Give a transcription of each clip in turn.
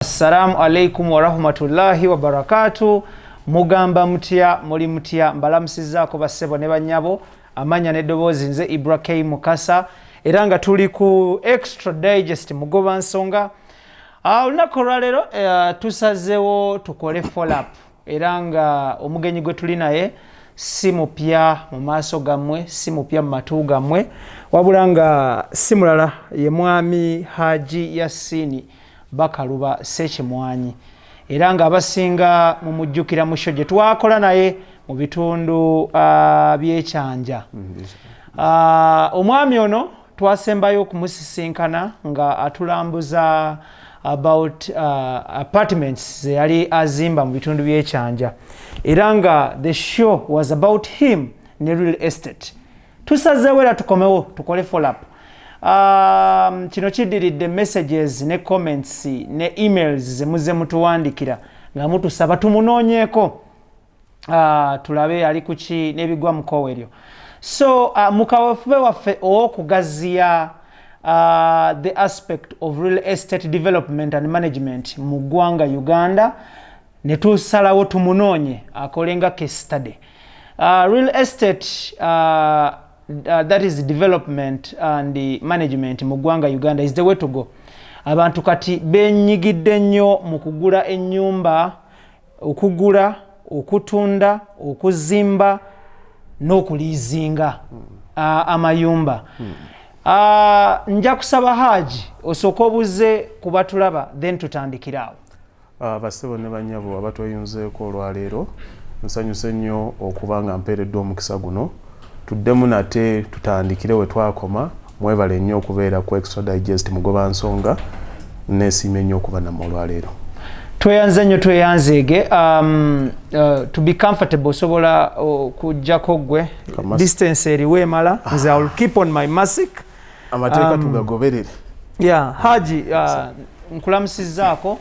Assalamu alaikum warahmatullahi wabarakatu. Mugamba mutya? Muli mutya? Mbalamusizaako bassebo ne bannyabo. Amanya n'eddoboozi nze Ibra K Mukasa, era nga tuli ku Extra Digest Mugoba Nsonga. Olunaku olwaleero tusazeewo tukole follow up, era nga omugenyi gwe tuli naye si mupya mu maaso gammwe, si mupya mu matu gammwe, wabula nga si mulala ye Mwami Haji Yasini Bakaluba Sekimwanyi, era nga abasinga mumujjukira mu show gye twakola naye mu bitundu by'Ekyanja. Omwami ono twasembayo okumusisinkana nga atulambuza about apartments ze yali azimba mu bitundu by'Ekyanja, era nga the show was about him ne real estate. Tusazeewo era tukomewo tukole follow up. Kino kiddiridde messages ne comments ne emails zemuze mutuwandikira nga mutusaba tumunoonyeeko, tulabe ali kuki n'ebigwa mu eryo. So mu kaweefube waffe ow'okugaziya the aspect of real estate development and management mu ggwanga Uganda, ne tusalawo tumunoonye akole nga case study. Real estate, that is development and management mu ggwanga Uganda, is the way to go. Abantu kati benyigidde nnyo mu kugula ennyumba, okugula, okutunda, okuzimba n'okuliizinga amayumba. Nja kusaba Haji osooke obuze ku batulaba, then tutandikire awo. Bassebo ne bannyabo abatweyunzeeko olwaleero, nsanyuse nnyo okuba nga mpeereddwa omukisa guno tuddemu nate tutandikire we twakoma. Mwebale nnyo okubeera ku Extra Digest Mugoba Nsonga. Neesiimye nnyo okuba nammwe olwaleero. Tweyanze nnyo, tweyanzeege. To be comfortable, osobola okuggyako gwe distance eriwo emala. Nze I will keep on my mask. Amateeka tugagoberere. Yeah, Haji, nkulamusizzaako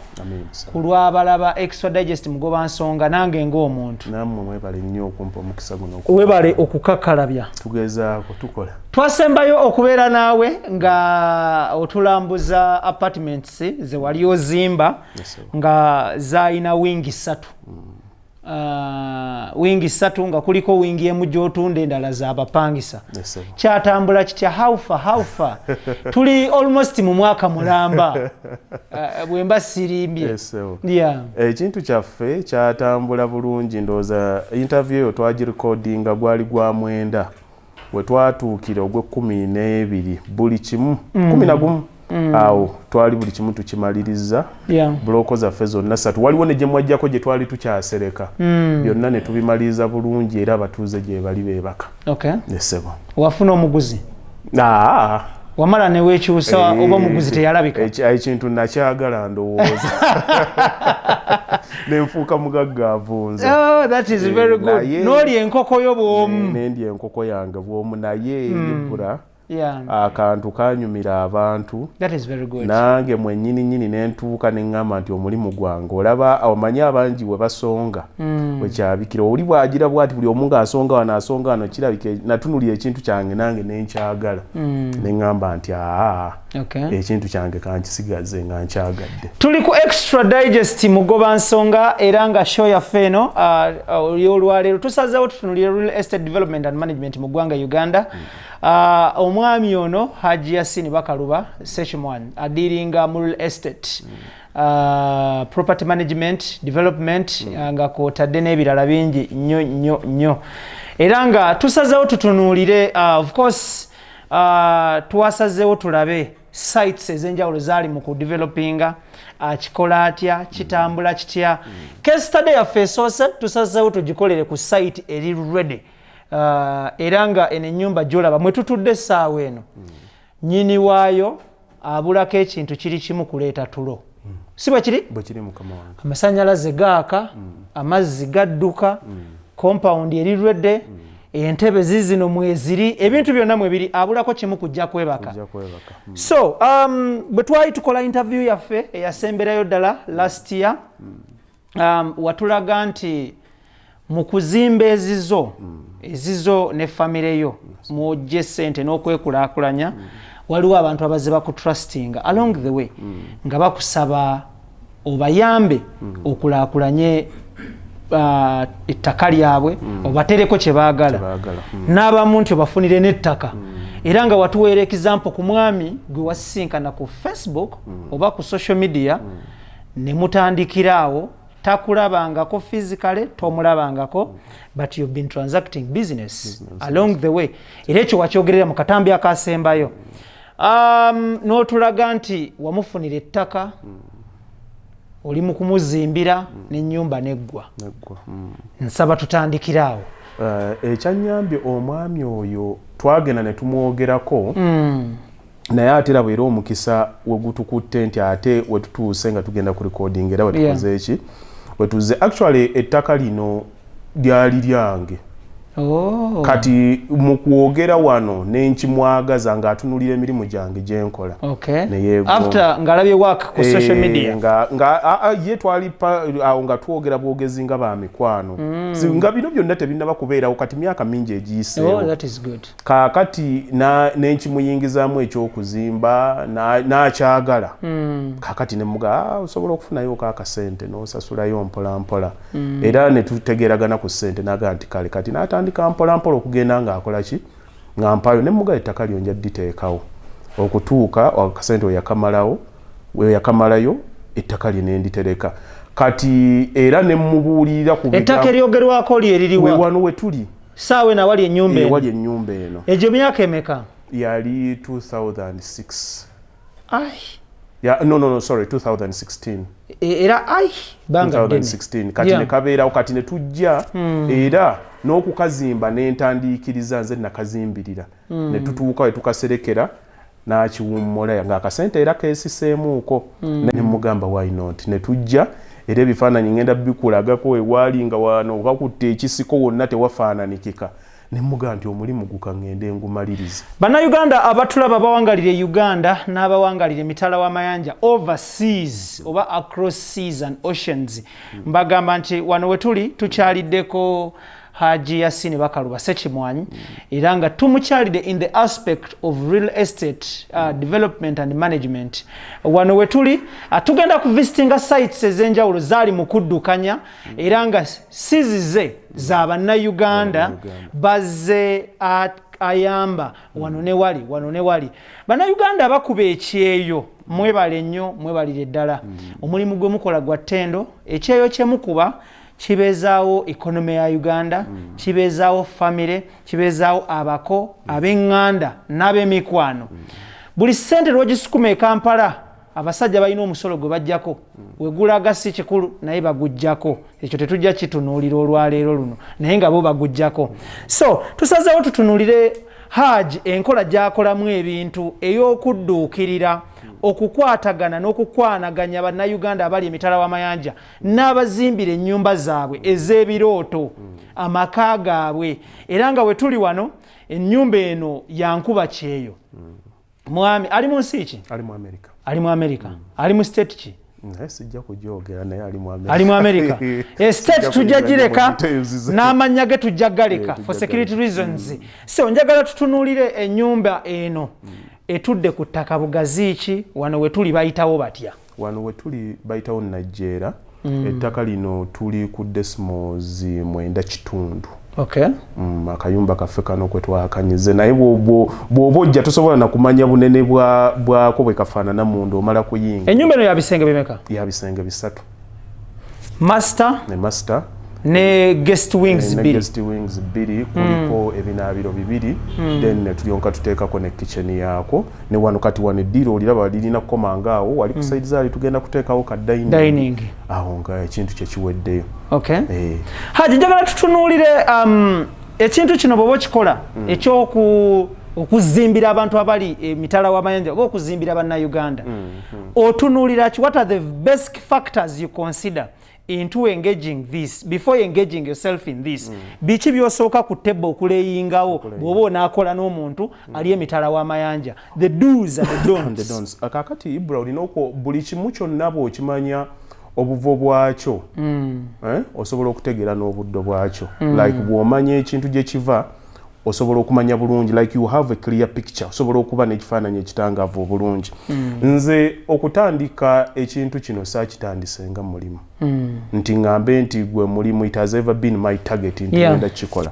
ku lw'abalaba Extra Digest Mugoba Nsonga, nange ng'omuntu. Nammwe mwebale nnyo okumpa omukisa guno. Webale okukakalabya. Tugezaako, tukola. Twasembayo okubeera naawe nga otulambuza apartments ze wali ozimba nga zaalina wingi ssatu. Wingi ssatu nga kuliko wingi emu gy'otunda, endala zabapangisa. Kyatambula kitya? How far, how far? Tuli almost mu mwaka mulamba, bwemba sirimbye. Yeah. Ekintu kyaffe kyatambula bulungi. Ndowooza interview eyo twagirekodinga gwali gwa 9, we twatuukira ogw'e12, buli kimu 11 awo twali buli kimu tukimaliriza. Buloko zaffe zonna ssatu, waliwo ne gye mwajjako gye twali tukyasereka. Byonna ne tubimaliriza bulungi, era abatuuze gye bali beebaka. Esebo. Wafuna omuguzi? Wamala neweekyusa oba omuguzi teyalabika? Ekintu nakyagala, ndowooza nenfuuka mugagga avunza. Oh, that is very good. N'olya enkoko yo bw'omu. Nendya enkoko yange bw'omu, naye Ibra, akantu kanyumira abantu. That is very good. Nange mwennyini nyini nentuuka neŋŋamba nti omulimu gwange, olaba omanyi abangi we basonga wekyabikira oli bwagira bwati, buli omu ng'asonga wano, asonga wano, kirabika natunulira ekintu kyange nange nenkyagala, neŋŋamba nti aa, ekintu kyange kankisigaze nga nkyagadde. Tuli ku Extra Digest Mugoba Nsonga, era nga show yaffe eno y'olwaleero tusazeewo tutunulire real estate development and management mu ggwanga Uganda. Omwami ono Haji Yasini Bakaluba Sechimwan adiringa mu real estate, property management, development, nga kwotadde n'ebirala bingi nnyo nnyo nnyo, era nga tusazeewo tutunuulire, of course, twasazeewo tulabe sites ez'enjawulo zaali mu kudevelopinga, akikola atya, kitambula kitya. Case study yaffe esoose tusazeewo tugikolere ku site eri ready, era nga eno ennyumba gyolaba mwe tutudde essaawa eno, nnyini waayo abulako ekintu kiri kimu, kuleeta tulo. Si bwe kiri? Bwe kiri, mukama wange. Amasanyalaze gaaka, amazzi gadduka, compound eri ready, entebe zizino mweziri, ebintu byonna mwebiri, abulako kimu, kujja kwebaka. Kujja kwebaka. So bwe twali tukola interview yaffe eyasemberayo ddala last year, watulaga nti mu kuzimba ezizo ezizo ne famire yo mwojja essente n'okwekulaakulanya, waliwo abantu abazze bakutrustinga along the way nga bakusaba Obayambe okulaakulanye ettaka lyabwe, obatereko kye baagala. Kyebaagala. N'abamu nti obafunire n'ettaka, era nga watuweera example ku mwami gwe wasisinkana ku Facebook oba ku social media ne mutandikira awo. Takulabangako physically, tomulabangako, but you've been transacting business along the way. Era ekyo wakyogerera mu katambi akasembayo, n'otulaga nti wamufunira ettaka, oli mu kumuzimbira n'ennyumba neggwa. Neggwa. Nsaba tutandikire awo. Ekyannyambye omwami oyo, twagenda ne tumwogerako, naye ate era bwera omukisa wegutukutte nti ate wetutuuse nga tugenda ku recording, era wetukoze eki wetuze. Actually, ettaka lino lyali lyange. Oh. Kati mu kwogera wano nenkimwagaza ng'atunulira emirimu gyange gyenkola. Neyeegomba. After ng'alabye work ku social media. Nga ye twali awo nga twogera bwogezi nga ba mikwano. Nga bino byonna tebinnaba kubeerawo, kati myaka mingi egiyiseewo. Oh, that is good. Kaakati nenkimuyingizaamu ekyokuzimba, n'akyagala. Kaakati nemuga, "Ah, osobola okufunayo akasente n'osasulayo mpola mpola." Era ne tutegeeragana ku ssente, nagaa nti kale. Kati n'atandika mpola mpola okugenda ng'akola ki, nga mpayo, ne muga ettaka lyo nja dditeekawo okutuuka akasente we yakamalawo, we yakamalayo ettaka lye nenditereka. Kati era ne mubuulirira ku Ettaka eryogerwako lye we ririwa? Wano we tuli. Saawa eno awali ennyumba eno? Ewali ennyumba eno. Egyo myaka emeka? Yali 2006. Ai. Yeah, no, sorry, 2016. Era ai, banga ddene. 2016. Kati ne kabeerawo, kati ne tujja era n'okukazimba n'entandiikiriza nze nakazimbirira, ne tutuuka we tukaserekera n'akiwummula ng'akasente era keesiseemuuko. Ne mugamba, "Why not?" Ne tujja era ebifaananyi ngenda bikulagako ewaali nga wano kakutte ekisiko wonna tewafaananikika. Ne mugamba nti omulimu gukaŋŋende ngumalirize. Bannayuganda abatulaba bawangalire e Uganda n'abawangalire emitala w'amayanja, overseas oba across seas and oceans, mbagamba nti wano we tuli tukyaliddeko Haji Yasini Bakaluba Sekimwanyi, era nga tumukyalidde in the aspect of real estate development and management. Wano we tuli tugenda ku visitinga sites ez'enjawulo zaali mu kuddukanya, era nga sizize za Bannayuganda bazze ayamba wano ne wali, wano ne wali. Bannayuganda bakuba ekyeyo, mwebale nnyo, mwebalire ddala. Omulimu gwe mukola gwa ttendo. Ekyeyo kye mukuba kibeezaawo economy ya Uganda, kibeezaawo famire, kibeezaawo abako, ab'eŋŋanda n'ab'emikwano. Buli ssente lwogisukuma e Kampala, abasajja balina omusolo gwe bajjako, wegulaga si kikulu, naye bagujjako. Ekyo tetujja kitunuulira olwaleero luno, naye nga bo bagujjako. So tusazeewo tutunuulire Haji, enkola gy'akolamu ebintu ey'okudduukirira, okukwatagana n'okukwanaganya Bannayuganda abali emitala w'amayanja n'abazimbira ennyumba zaabwe ez'ebirooto, amaka gaabwe. Era nga we tuli wano, ennyumba eno yankuba kyeyo. Mwami ali mu nsi ki? Ali mu America. Ali mu America. Ali mu state ki? Naye sijja kugyogera, naye ali mu America. Ali mu America. State tujja gireka, Details. n'amannya ge tujja galeka Eh, for tujja security reasons. So njagala tutunuulire ennyumba eno etudde ku ttaka bugazi ki? Wano we tuli bayitawo batya? Wano we tuli bayitawo Najjeera. Ettaka lino tuli ku decimals 9.5. Akayumba kaffe kano kwe twakanyize, naye bw'oba ojja tosobola nakumanya bunene bwako bwe kafaanana munda, omala kuyinga. Ennyumba eno ya bisenge bimeka? Ya bisenge bisatu. Master ne master ne guest wings ne bbiri. Guest wings bbiri, kuliko ebinaabiro bibiri, then ne tulyoka tuteekako ne kitchen yaako ne wano. Kati wano eddiiro oliraba lirina kukomanga awo wali ku side zaali tugenda kuteekawo ka dining, Dining. Awo nga ekintu kyekiweddeyo. Okay. Haji, njagala tutunuulire ekintu kino bw'oba okikola ekyoku okuzimbira abantu abali emitala w'amayanja oba okuzimbira Bannayuganda, otunuulira ki? What are the basic factors you consider into engaging this, before engaging yourself in this? Biki byosooka ku table okuleyingawo bw'oba onaakola n'omuntu ali emitala w'amayanja? The do's and the And the don'ts. Don'ts. Kaakati Ibra, olina buli kimu kyonna bw'okimanya obuvo bwakyo, eh, osobola okutegeera n'obuddo bwakyo. Like bw'omanya ekintu gye kiva, Osobola okumanya bulungi, like you have a clear picture, osobola okuba n'ekifaananyi ekitangaavu obulungi. Nze okutandika ekintu kino saakitandise nga mulimu nti ŋŋambe nti gwe mulimu. It has ever been my target nti ngenda kukikola.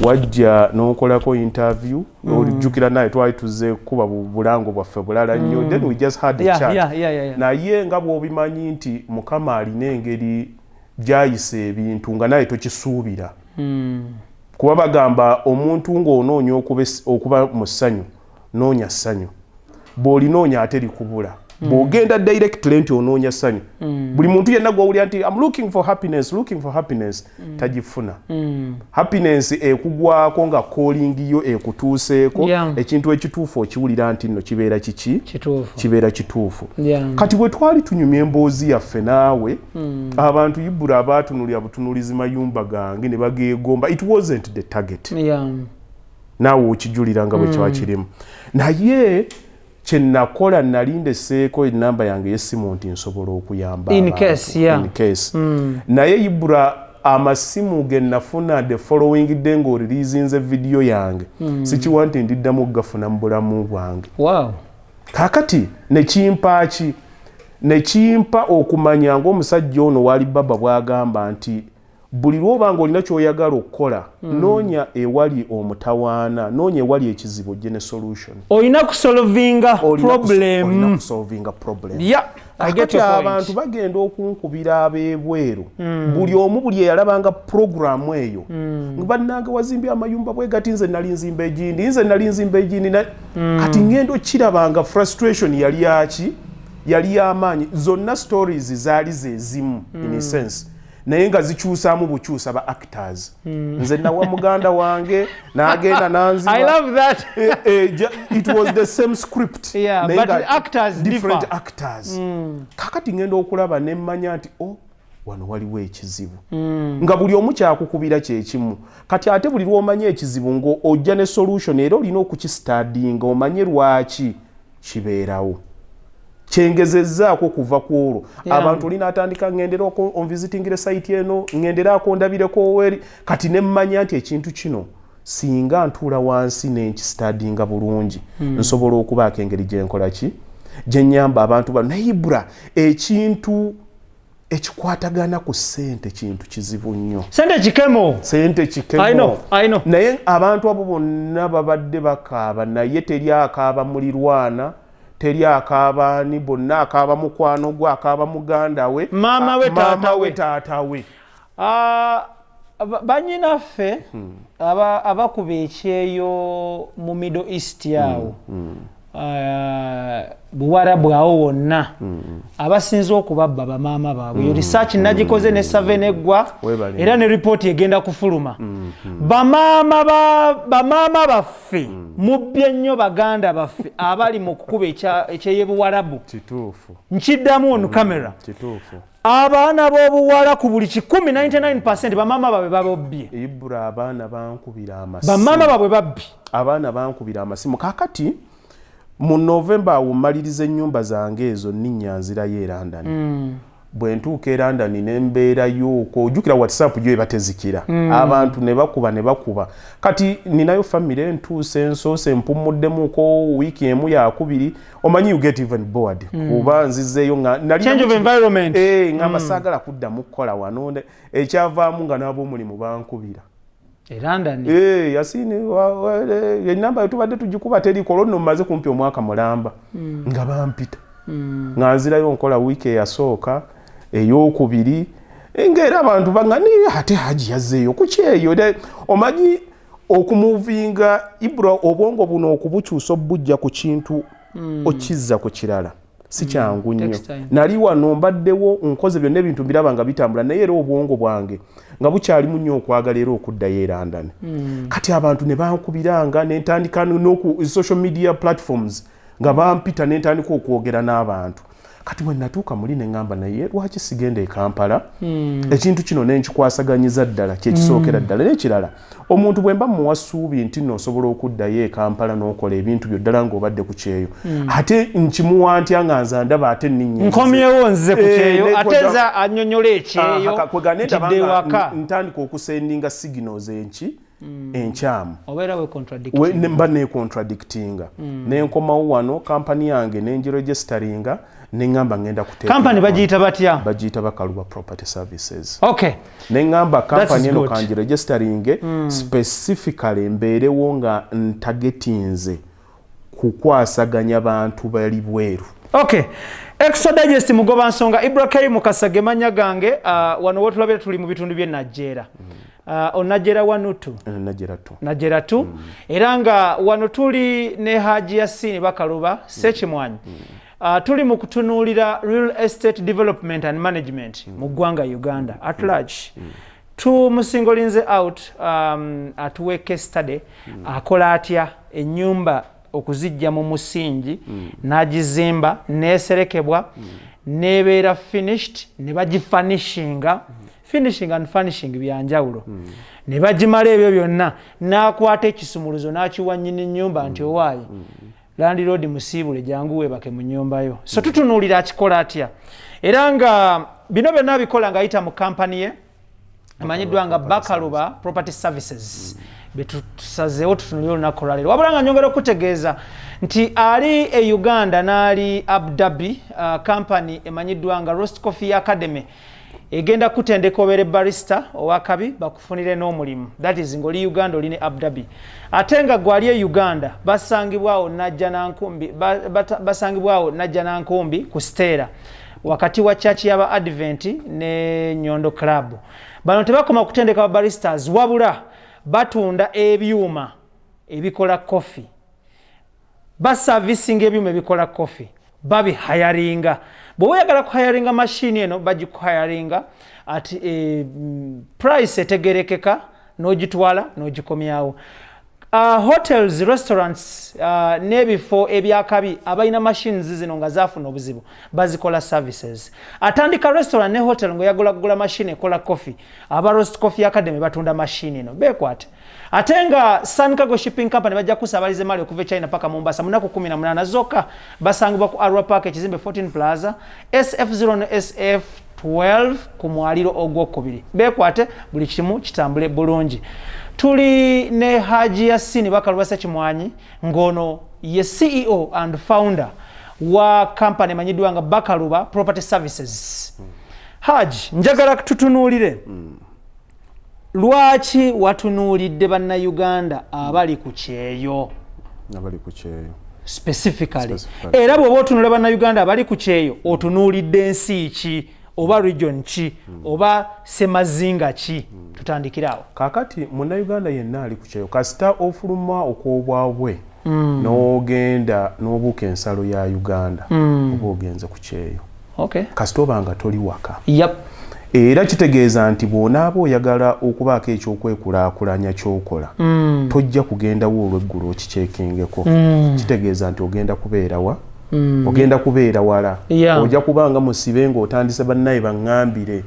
Wajja n'okolako interview, ojjukira naye twali tuzze kuba bulango bwaffe bulala nnyo, then we just had a chat. Naye nga bw'obimanyi nti Mukama alina engeri gy'ayisa ebintu nga naye tokisuubira, kuba bagamba omuntu ng'onoonya okuba mu ssanyu, noonya ssanyu, bw'olinoonya ate likubula. Bw'ogenda directly nti onoonya ssanyu, buli muntu yenna gw'owulira nti "I'm looking for happiness, looking for happiness," tagifuna. Happiness ekugwako nga calling yo ekutuuseeko. Ekintu ekituufu okiwulira nti nno kibeera kiki? Kituufu. Kibeera kituufu. Kati bwe twali tunyumya emboozi yaffe naawe, abantu ibula abaatunulira butunulizi mayumba gange ne bageegomba. It wasn't the target. Naawe okijulira nga bwe kiba kirimu. Naye kyenakola, nali ndeseeko enamba yange y'essimu nti nsobola okuyamba In abantu. case, yeah. In case. Naye Ibra, amasimu ge nafuna the following day ng'oreleasinze vidiyo yange, sikiwa nti ndiddamu okugafuna mu bulamu bwange. Kaakati nekimpa ki? Nekimpa okumanya ng'omusajja ono wali baba bw'agamba nti buli lwoba nga olina ky'oyagala okukola, noonya ewali omutawaana, noonya ewali ekizibu, ojje ne solution. Olina kusolvinga Olina problem. Olina kusolvinga problem. Yeah, I get Kakati your point. abantu bagenda okunkubira ab'ebweru, buli omu, buli eyalabanga puroguramu eyo, nga bannange wazimbye amayumba bwe gati, nze nali nzimba egindi, nze nali nzimba egindi. Kati ngenda okirabanga frustration yali yaki, yali y'amaanyi. Zonna stories zaali zezimu in a sense, naye nga zikyusaamu bukyusa ba actors. Nze nawa muganda wange n'agenda nanziba. I love that. It was the same script, Yeah, naye but nga the actors different differ. actors. Kakati ngenda okulaba nemmanya nti oh, wano waliwo ekizibu, nga buli omu kyakukubira kyekimu. Kati ate buli lwomanya ekizibu nga ojja ne solution, era olina okukistudyinga omanye lwaki kibeerawo. Kyengezezzaako kuva ku olwo. Abantu olina atandika ŋŋendera onvisitingire site eno, ŋŋenderaako ndabireko weri. Kati nemmanya nti ekintu kino singa ntuula wansi nenkistudyinga bulungi, nsobola okubaako engeri gyenkola ki, gyenyamba abantu bano. Naye Ibra, ekintu ekikwatagana ku ssente kintu kizibu nnyo. Sente kikemo. Sente kikemo. I know, I know. Naye abantu abo bonna babadde bakaaba, naye teri akaaba mulirwana, teri akaaba ani, bonna akaaba mukwano gwe, akaaba muganda we, Maama we, maama taata we, we. Taata we. Ah, banyinaffe abakuba ekyeyo mu Middle East awo, ah, Buwarabu awo wonna, abasinze okubabba bamaama baabwe. Yo research nagikoze ne survey neggwa. Weebale. Era ne ripooti egenda kufuluma. Bamaama baffe mubbye nnyo, baganda baffe abali mu kukuba ekyeyo Buwarabu. Nkiddamu on camera. Abaana b'obuwala ku buli 100, 99 bamaama baabwe babobbye. Ibra, abaana bankubira amasimu. Bamaama baabwe babbi. Abaana bankubira amasimu. Kakati mu Novemba awo mmaliriza ennyumba zange ezo, nninnya nzirayo e London. Bwe ntuuka e London ne mbeerayo okwo, ojjukira WhatsApp gyo eba tezikira, abantu ne bakuba ne bakuba. Kati ninayo famire, ntuuse, nsoose mpumuddemuko wiiki emu yakubiri, omanyi you get even bored kuba nzizeeyo nga Change of environment. Eh, ngamba saagala kuddamu kukola wano. Ekyavaamu nga n'ab'omulimu bankubira. E London. Eh, Yasini, enamba tubadde tugikuba teriko. Olwo nno mmaze kumpi omwaka mulamba nga bampita, nga nzirayo nkola wiiki eyasooka, eyokubiri, ngaera abantu baŋŋa naye ate Haji yazzeeyo ku kyeyo. Omanyi okumuvinga, Ibra, obwongo buno okubukyusa obujja ku kintu okizza ku kirala si kyangu nnyo. Takes time. Nali wano mbaddewo nkoze byonna, ebintu mbiraba nga bitambula, naye era obwongo bwange nga bukyalimu nnyo okwagala era okuddayo e London. Kati abantu ne bankubiranga, nentandika noku social media platforms nga bampita, nentandika okwogera n'abantu. Kati bwe natuuka muli ne ŋŋamba, naye lwaki sigenda e Kampala? Ekintu kino nenkikwasaganyiza ddala, kyekisookera ddala. N'ekirala, omuntu bwe mba muwa ssuubi nti nno osobola okuddayo e Kampala n'okola ebintu byo ddala ng'obadde ku kyeyo, ate nkimuwa ntya nga nze ndaba ate nninnya? Nkomyewo nze ku Eh, kyeyo, ate nze annyonnyola ekyeyo kwega ntidde ewaka. Ntandika okusendinga signals enki. Enkyamu. Obeera we mba necontradictinga. Nenkomawo wano, kampani yange nengiregisteringa, neŋŋamba ngenda kuteeka. Kampani bagiyita batya? Bagiyita Bakaluba Property Services. Neŋŋamba kampani eno kangiregisteringe specifically mbeerewo nga ntargetinze kukwasaganya bantu bali bweru. Okay, Extra Digest, mugoba nsonga Ibrahim Mukasa manya gange. Wano wotulabira tuli mu bitundu by'e Najjeera. Onajjeera wanutu? Najjeera tu. Najjeera tu. Era nga wano tuli ne Haji Yasini Bakaluba Sekimwanyi. Tuli mu kutunuulira real estate development and management mu ggwanga Uganda at large. Tumusinglinze out atuwe case study, akola atya ennyumba okuzijja mu musingi n'agizimba, n'eserekebwa, n'ebeera finished, ne bagifurnishinga. Finishing and furnishing byanjawulo. Ne bagimala ebyo byonna, n'akwata ekisumuluzo n'akiwa nnyini nnyumba nti, "Owaaye landlord, musiibule, jangu weebake mu nnyumba yo." So tutunuulira akikola atya, era nga bino byonna abikola ng'ayita mu kampani ye emanyiddwa nga Bakaluba Property Services, betusazeewo tutunulire olunaku olwaleero. Wabula nga nyongera okutegeeza nti ali e Uganda n'ali Abu Dhabi, kampani emanyiddwa nga Roast Coffee Academy egenda kutendeka obeere barista owakabi, bakufunire n'omulimu. That is ng'oli Uganda, oli ne Abu Dhabi. Ate nga gwali e Uganda, basangibwawo Najja Nankumbi, basangibwawo Najja Nankumbi ku Stera, wakati wa church y'aba Advent ne Nyondo Club. Bano tebakoma kutendeka ba baristas, wabula batunda ebyuma ebikola coffee, baservicinga ebyuma ebikola coffee, babihiringa. Bw'oba oyagala kuhiringa mashini eno, bagikuhiringa at price etegerekeka, n'ogitwala n'ogikomyawo. Hotels, restaurants, n'ebifo ebyakabi abalina machines zino nga zafuna obuzibu, bazikola services. Atandika restaurant ne hotel ng'oyagala kugula machine ekola coffee, aba Roast Coffee Academy batunda machine eno, bekwate. Ate nga Sun Cargo Shipping Company bajja kusabaliza emali okuva e China paka Mombasa munaku 18 zokka. Basangibwa ku Arua Park, ekizimbe 14 Plaza, SF0 ne SF 12 ku mwaliro ogwokubiri. Bekwate, buli kimu kitambule bulungi. Tuli ne Haji Yasini Bakaluba Sekimwanyi, ng'ono ye CEO and founder wa company emanyiddwa nga Bakaluba Property Services. Haji, njagala tutunuulire lwaki watunuulidde Bannayuganda abali ku kyeyo. Abali ku kyeyo. Specifically. Era bw'oba otunula Bannayuganda abali ku kyeyo, otunuulidde ensi ki oba region ki oba semazinga ki? Tutandikire awo. Kaakati Munnayuganda yenna ali ku kyeyo, kasita ofuluma okwobwabwe n'ogenda n'obuuka ensalo ya Uganda, oba ogenze ku kyeyo. Kasita oba nga toli waka. Era kitegeeza nti bw'onaaba oyagala okubaako ekyokwekulaakulanya ky'okola, tojja kugendawo olweggulo okikyekingeko. Kitegeeza nti ogenda kubeerawa? Ogenda kubeera wala. Ojja kubanga musibe ng'otandise, bannaye baŋŋambire,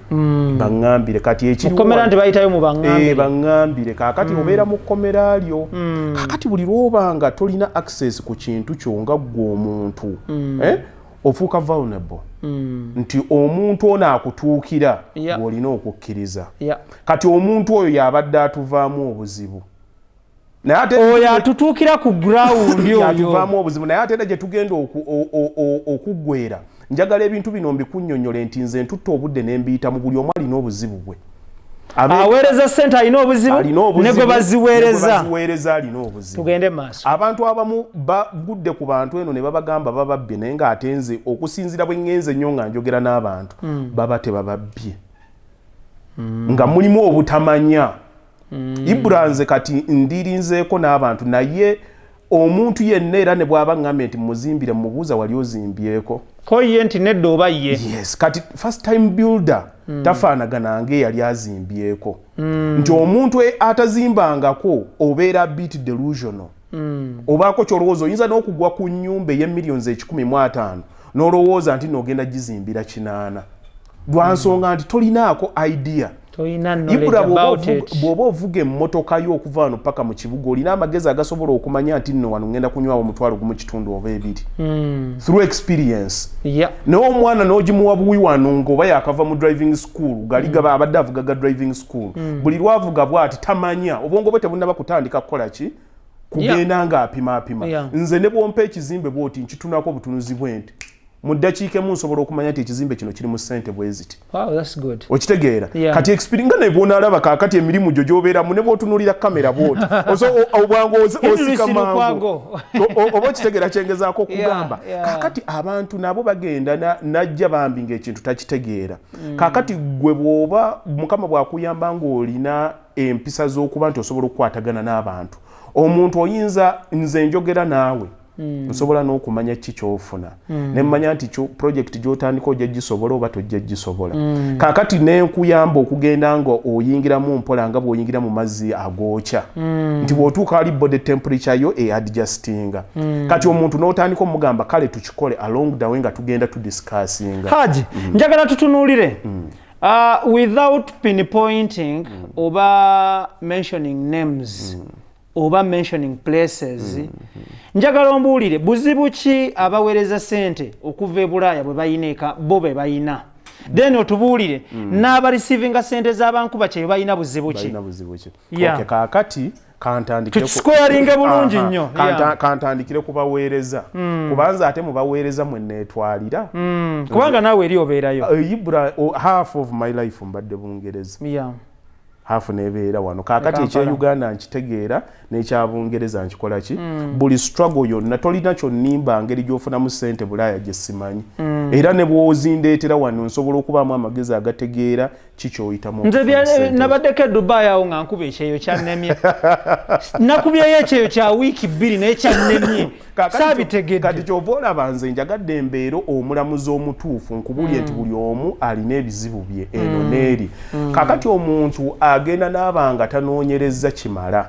baŋŋambire. Kati ekiriwo Mukomera nti bayitayo mu baŋŋambire. Baŋŋambire. Kaakati obeera mu kkomera lyo. Kaakati buli lw'oba nga tolina access ku kintu kyo nga ggwe omuntu, ofuuka vulnerable, nti omuntu ono akutuukira ng'olina okukkiriza. Kati omuntu oyo yabadde atuvaamu obuzibu, naye ate Oyo atutuukira ku ground oyo. Yatuvaamu obuzibu, naye ate era gye tugenda okuggwera, njagala ebintu bino mbikunnyonnyole nti nze ntutte obudde ne mbiyitamu. Buli omu alina obuzibu bwe. Aweereza sente alina obuzibu, Alina obuzibu, ne gwe ne gwe baziweereza. Baziweereza alina obuzibu. Tugende mu maaso. Abantu abamu bagudde ku bantu eno ne babagamba bababbye, naye ng'ate nze okusinziira bwe ŋŋenze ennyo nga njogera n'abantu, baba tebababbye, nga mulimu obutamanya. Ibra, nze kati ndirinzeeko n'abantu, naye omuntu yenna era ne bw'aba ŋŋambye nti muzimbire, mubuuza, "Wali ozimbyeko?" Ko ye nti nedda oba ye. Yes, kati first time builder tafaanagana ng'eyali azimbyeko, nti omuntu atazimbangako obeera bit delusional, obaako kyolowooza. Oyinza n'okugwa ku nnyumba ey'emiliyoni 150 n'olowooza nti noogenda gizimbira 8, lwa nsonga nti tolinaako idea. Toyina knowledge Ibula about it. Bw'oba ovuga emmotoka yo okuva wano paka mu kibuga, olina amagezi agasobola okumanya nti nno wano ngenda kunywawo 1.5 oba 2 through experience. Naye omwana n'ogimuwa buwi wano ng'oba yakava mu driving school, gali gaba abadde avuga ga driving school, buli lwavuga bw'ati tamanya, obwongo bwe tebunnaba kutandika kukola ki, kugenda ng'apima apima. Nze ne bwompa ekizimbe bw'oti, nkitunako obutunuzi bwe nti mu ddakiika emu nsobola okumanya nti ekizimbe kino kiri mu ssente bwe ziti. Wow, that's good. Okitegeera? Yeah. Kati experience nga ne bwonaalaba kaakati emirimu gyo gy'obeeramu, ne bw'otunuulira kamera bw'oti obwangu Idris osika mangu. Lukwago. Oba okitegeera kyengezaako okugamba? Kaakati abantu nabo bagenda najja bambi ng'ekintu takitegeera. Kaakati gwe bw'oba Mukama bw'akuyamba ng'olina empisa z'okuba nti osobola okukwatagana n'abantu, omuntu oyinza, nze njogera naawe, nsobola n'okumanya ki kyofuna, nemmanya nti project gy'otandika ojja gisobola oba tojja gisobola. Kaakati nenkuyamba okugenda nga oyingiramu mpola nga bw'oyingira mu mazzi agookya, nti bw'otuuka ali body temperature yo eadjustinga. Kati omuntu n'otandika omugamba, kale tukikole along the way nga tugenda tudiscussinga. Haji, njagala tutunuulire without pinpointing oba mentioning names oba mentioning places, njagala ombuulire buzibu ki abaweereza ssente okuva e Bulaaya bwe bayina eka bo be bayina, then otubuulire n'abareceivinga ssente z'abankuba kyeyo balina buzibu ki. Balina buzibu ki? Yeah. Okay, kaakati kantandikire Tukisquaringe bulungi nnyo. Kantandikire ku baweereza, kubanza ate mu baweereza mwe neetwalira. Kubanga naawe eri obeerayo. Ibra, half of my life mbadde Bungereza, half nebeera wano. Kaakati Kampala. ekyeuganda nkitegeera n'ekyabungereza nkikola ki, buli struggle yonna tolina kyonnimba ngeri gy'ofunamu ssente Bulaaya gye simanyi, era ne bw'ozindeetera wano nsobola okubaamu amagezi agategeera ki kyoyitamu Nze okufuna ssente. Nabaddeko e Dubai awo nga nkuba ekyeyo kyannemye, nakubyeyo ekyeyo kya wiiki 2 naye kyannemye. Saabitegedde. Kati kyova olaba nze njagadde embeera omulamuzi omutuufu nkubulye nti buli omu alina ebizibu bye eno n'eri. Kakati omuntu agenda n'aba nga tanoonyereza kimala,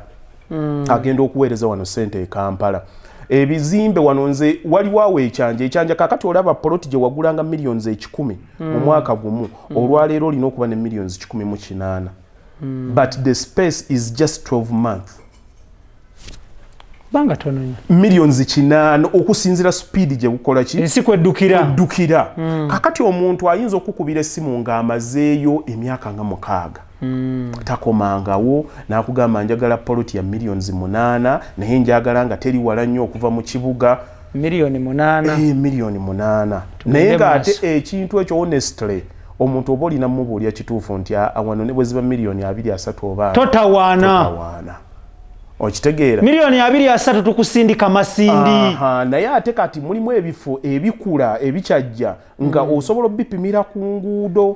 agenda okuweereza wano sente e Kampala, ebizimbe wano, nze waliwo awo ekyanja, ekyanja kakati olaba poloti gye wagulanga millions 100 mu mwaka gumu, olwaleero olina okuba ne millions 108, but the space is just 12 months. Banga tono nnyo. Millions 800 okusinzira speed gye bukola ki, Ensi kweddukira. Eddukira. Kakati omuntu ayinza okukubira essimu ng'amazeeyo emyaka nga 6 takomangawo, n'akugamba, njagala poloti ya millions 8, naye njagala nga teri wala nnyo okuva mu kibuga. Miliyoni 8. Eh, miliyoni 8, Tugende naye ng'ate maaso. ekintu ekyo honestly omuntu oba olina mubuulya kituufu nti wano ne bwe ziba miliyoni 20, 30 oba Totawaana. Totawaana, okitegeera? Miliyoni 20, 30 tukusindika Masindi. Aha, naye ate kati mulimu ebifo ebikula ebikyajja nga osobola obipimira ku nguudo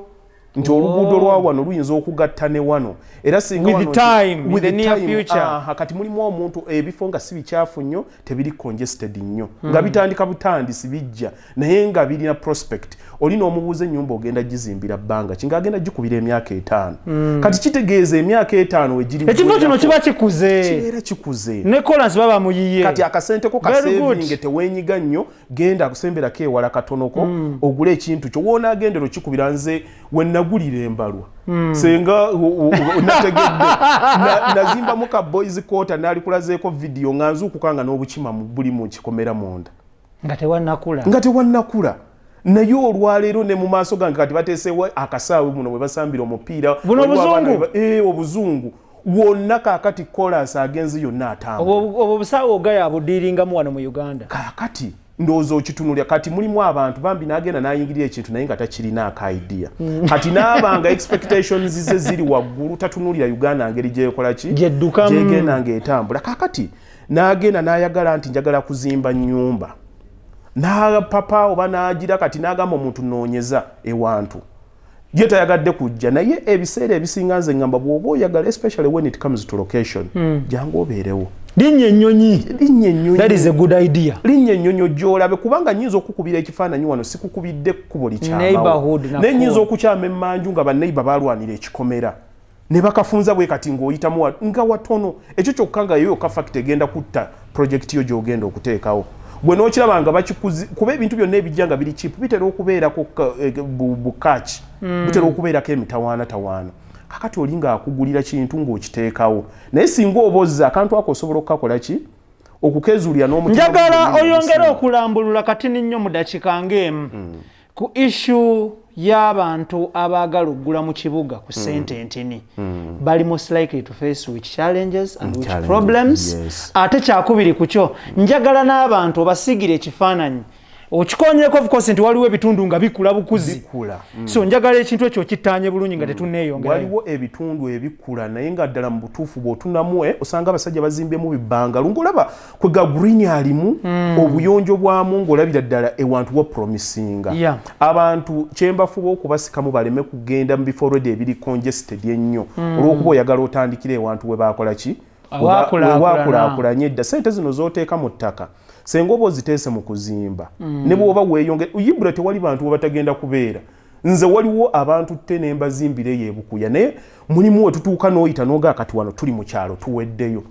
nti oluguudo lwa wano luyinza okugatta ne wano, era singa With time, in with the near time, future. Aha, kati mulimu omuntu ebifo nga si bikyafu nnyo, tebiri congested nnyo, nga bitandika butandisi bijja naye nga birina prospect. Olina omubuuza ennyumba ogenda gizimbira bbanga ki, ng'agenda gikubira emyaka 5. Kati kitegeeza emyaka 5 wegiri Ekifo kino kiba kikuze. Kibeera kikuze. Ne kolansi baba muyiye. Kati akasente ko Very good. kasevinge, tewenyiga nnyo, genda kusemberako ewala katonoko, ogule ekintu kyo wonaagendera okikubira. Nze we nagulira embalwa, senga nategedde nazimbamu ka boys quarter, nalikulazeeko vidiyo nga nzuukuka nga n'obukima buli mu kikomera munda. Nga tewannakula. Nga tewannakula, naye olwaleero ne mu maaso gange kati bateesewo akasaawe muno bwe basambira omupiira. Buno Waliwo abaana obuzungu? Obuzungu wonna kaakati kolansi agenzi yonna atambula. Obwo busaawe ogaya abudiiringamu wano mu Uganda. Kaakati ndowooza okitunulya, kati mulimu abantu bambi n'agenda n'ayingirira ekintu naye nga takirina aka idea. Kati n'abanga expectations ze ziri waggulu, tatunulira Uganda ngeri gyekola ki, Gyeddukamu. gyegenda ng'etambula. Kaakati n'agenda n'ayagala nti njagala kuzimba nnyumba, n'apapa oba n'agira, kati n'agamba omuntu noonyeza ewantu ye tayagadde kujja. Naye ebiseera ebisinga nze ngamba bw'oba oyagala, especially when it comes to location, jangu obeerewo. Linnya ennyonyi. Linnya ennyonyi. That is a good idea. Linnya ennyonyi gy'olabe, kubanga nyinza okukubira ekifaananyi wano sikukubidde kkubo likyamawo, Neighborhood nako. naye nyinza okukyama emmanju nga baneiba balwanira ekikomera ne bakafunza bwe kati ng'oyitamu nga watono. Ekyo kyokka nga yo yokka fact egenda kutta project yo gy'ogenda okuteekawo. Gwe n'okiraba nga bakikuzi, kuba ebintu byonna ebijja nga biri cheap bitera okubeerako bukaaki, bitera okubeerako emitawaana tawaana. Kakati oli ng'akugulira kintu ng'okiteekawo, naye singa oba ozza akantu ako, osobola okukakola ki, okukezuulira n'omutima. Njagala Gwo oyongere ogusinga. Okulambulula katini nnyo mu dakiika ng'emu ku issue y'abantu abaagala okugula mu kibuga ku ssente entini, bali most likely to face which challenges and which Challenges, problems? Yes. Ate kyakubiri ku kyo, njagala n'abantu obasiigire ekifaananyi okikonyeko, of course, nti waliwo ebitundu nga bikula bukuzi. Bikula. So njagala ekintu ekyo okittaanye bulungi nga tetunneeyongerayo. Waliwo ebitundu ebikula, naye nga ddala mu butuufu bw'otunamu, osanga abasajja bazimbyemu bibangalu, ng'olaba kwega green alimu, obuyonjo bwamu, ng'olabira ddala ewantu wa promisinga. Abantu kyembafuba okubasikamu baleme kugenda mu bifo already ebiri congested ennyo, olw'okuba oyagala otandikira ewantu we bakola ki? Awaakulaakulana. Wewakulaakulanye edda. Sente zino z'oteeka mu ttaka, senga oba oziteese mu kuzimba, ne bw'oba weeyonge Ibra, tewali bantu we batagenda kubeera. Nze waliwo abantu tte ne mbazimbira eyo ebukuya, naye mulimu we tutuuka n'oyita n'ogaa, kati wano tuli mu kyalo, tuweddeyo.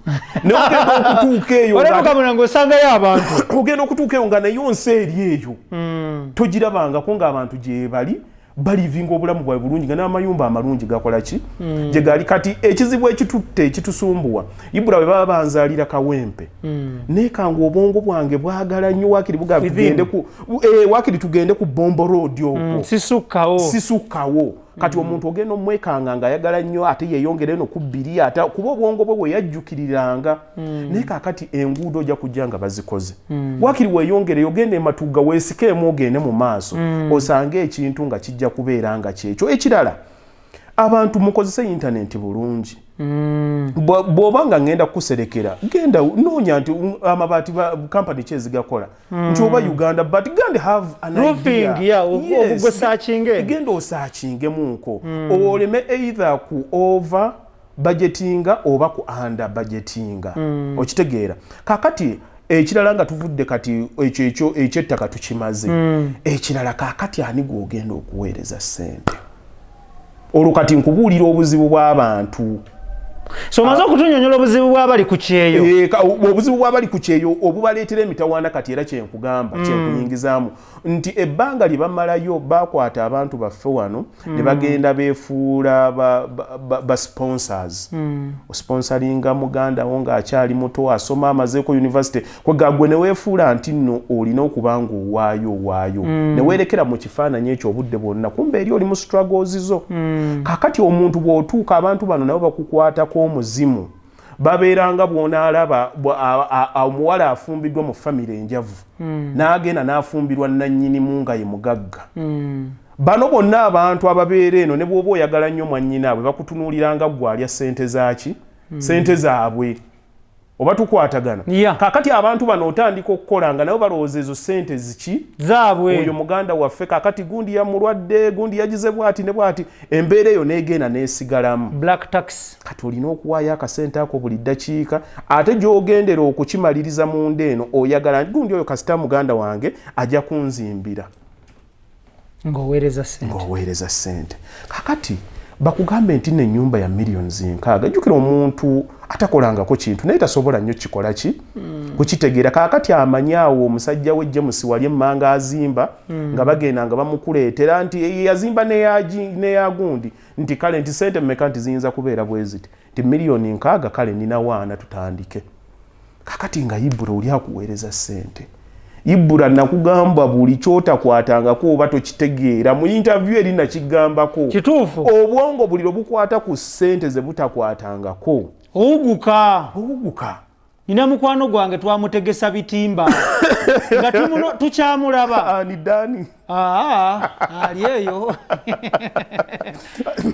Naye ogenda okutuuka eyo olemukamuna ng'osangayo abantu. Ogenda okutuuka eyo nga naye onsi eri eyo togirabangako, ng'abantu gye bali balivinga obulamu bwabwe bulungi, nga n'amayumba amalungi gakola ki, gye gali. Kati ekizibu ekitutte ekitusumbuwa, Ibula, bwe baba banzaalira Kawempe, neekanga obwongo bwange bwagala nnyo wakiri buga tugende ku wakiri tugende ku Bombo Road okwo. Sisukkawo. Sisukkawo. Kati omuntu ogenda omwekanga ng'ayagala nnyo ate yeeyongere eno ku bbiri, ate kuba obwongo bwe bwe yajjukiriranga. Naye kaakati enguudo ojja kujja nga bazikoze, wakiri weeyongereyo ogenda ematugga, weesikeemu ogende mu maaso, osange ekintu nga kijja kubeera nga kyekyo. Ekirala, abantu mukozese intaneti bulungi. Bw'oba nga ngenda kukuserekera, genda noonya nti amabaati kampani ki ezigakola, nti oba Uganda, but go and have an Roofing, idea. Yeah, ogwo searchinge. Genda osearchingemuko, oleme either ku over budgetinga oba ku under budgetinga. Okitegeera? Kakati ekirala, nga tuvudde kati ekyo ekyo ekyettaka tukimaze, ekirala kakati ani gwogenda okuweereza ssente? Olwo kati nkubuulira obuzibu bw'abantu. So omaze okutunyonyola obuzibu bw'abali ku kyeyo. Obuzibu bw'abali ku kyeyo obubaleetera emitawaana. Kati era kyenkugamba, kyenkuyingizaamu nti ebbanga lye bamalayo bakwata abantu baffe wano ne bagenda beefuula ba sponsors. Osponsoringa muganda wo ng'akyali muto, asoma, amazeeko university, kwega gwe ne weefuula nti nno olina okuba nga owaayo owaayo, ne weerekera mu kifaananyi ekyo obudde bwonna, kumbe eri oli mu struggles zo. Kakati omuntu bw'otuuka, abantu bano nabo bakukwatako omuzimu, babeeranga bw'onaalaba omuwala afumbiddwa mu famire enjavu, n'agenda n'afumbirwa nannyinimu nga ye mugagga. Bano bonna abantu ababeera eno, ne bw'oba oyagala nnyo mwannyinaabwe, bakutunuuliranga ggwe alya ssente zaaki, ssente zaabwe. Oba tukwatagana? Yeah. Kakati abantu bano otandika okukola nga nabo balowooza ezo ssente ziki? Zaabwe. Oyo muganda waffe, kakati gundi yamulwadde, gundi yagize bwati ne bwati, embeera eyo n'egenda n'esigalamu. Black tax. Kati olina okuwaayo akasente ako buli ddakiika, ate gy'ogendera okukimaliriza munda eno oyagala gundi oyo kasita muganda wange ajja kunzimbira. Ng'oweereza ssente. Ng'oweereza ssente. Kakati bakugambe nti nno ennyumba ya miliyoni 6, jjukira omuntu atakolangako kintu naye tasobola nnyo kikola ki, kukitegeera. Kakati amanyi awo omusajja we James wali emmanga azimba, nga bagenda nga bamukuleetera nti yazimba neyagundi, nti kale nti sente mmeka, nti ziyinza kubeera bwe ziti, nti miliyoni 60, kale nina waana, tutandike. Kakati nga Ibula oli akuweereza ssente, Ibula, nakugamba buli kyotakwatangako oba tokitegeera. Mu interview eri nakigambako. Kituufu. Obwongo buli lwe bukwata ku ssente ze butakwatangako, owuguka. Owuguka. Nina mukwano gwange twamutegesa bitimba nga tukyamulaba. Ani, Dani? Aa, ali eyo